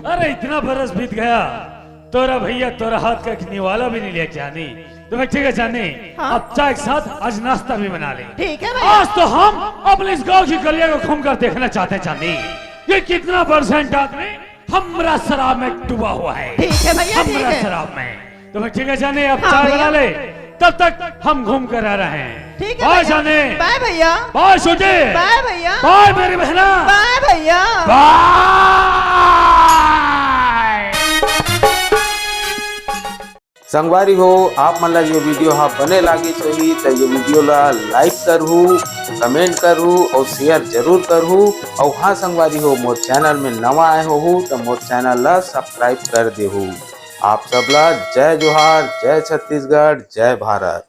अरे इतना बरस बीत गया, तोरा भैया तोरा हाथ का एक निवाला भी नहीं लिया जानी। तो मैं ठीक है जानी, हाँ। अब चाय के साथ आज नाश्ता भी बना ले। ठीक है भैया। आज तो हम अपने इस गांव की गलियां को घूम कर देखना चाहते हैं जानी, ये कितना परसेंट आदमी हमरा शराब में डूबा हुआ है। ठीक है भैया, ठीक हमरा है। शराब में। तो मैं ठीक है जानी, अब हाँ चाय भैया। बना ले, तब तक हम घूम कर आ रहे हैं। ठीक है बाय भैया। जानी। बाय भैया। बाय छोटे। बाय भैया। बाय मेरी बहना। बाय भैया। बाय। संगवारी हो, आप मन ला ये वीडियो हा बने लागिस होही त ये वीडियो ला लाइक करहू, कमेंट करहू और शेयर जरूर करहू। और हाँ संगवारी हो, मोर चैनल में नवा आए होहू त मोर चैनल ला सब्सक्राइब कर देहू। आप सब ला जय जोहार, जय छत्तीसगढ़, जय भारत।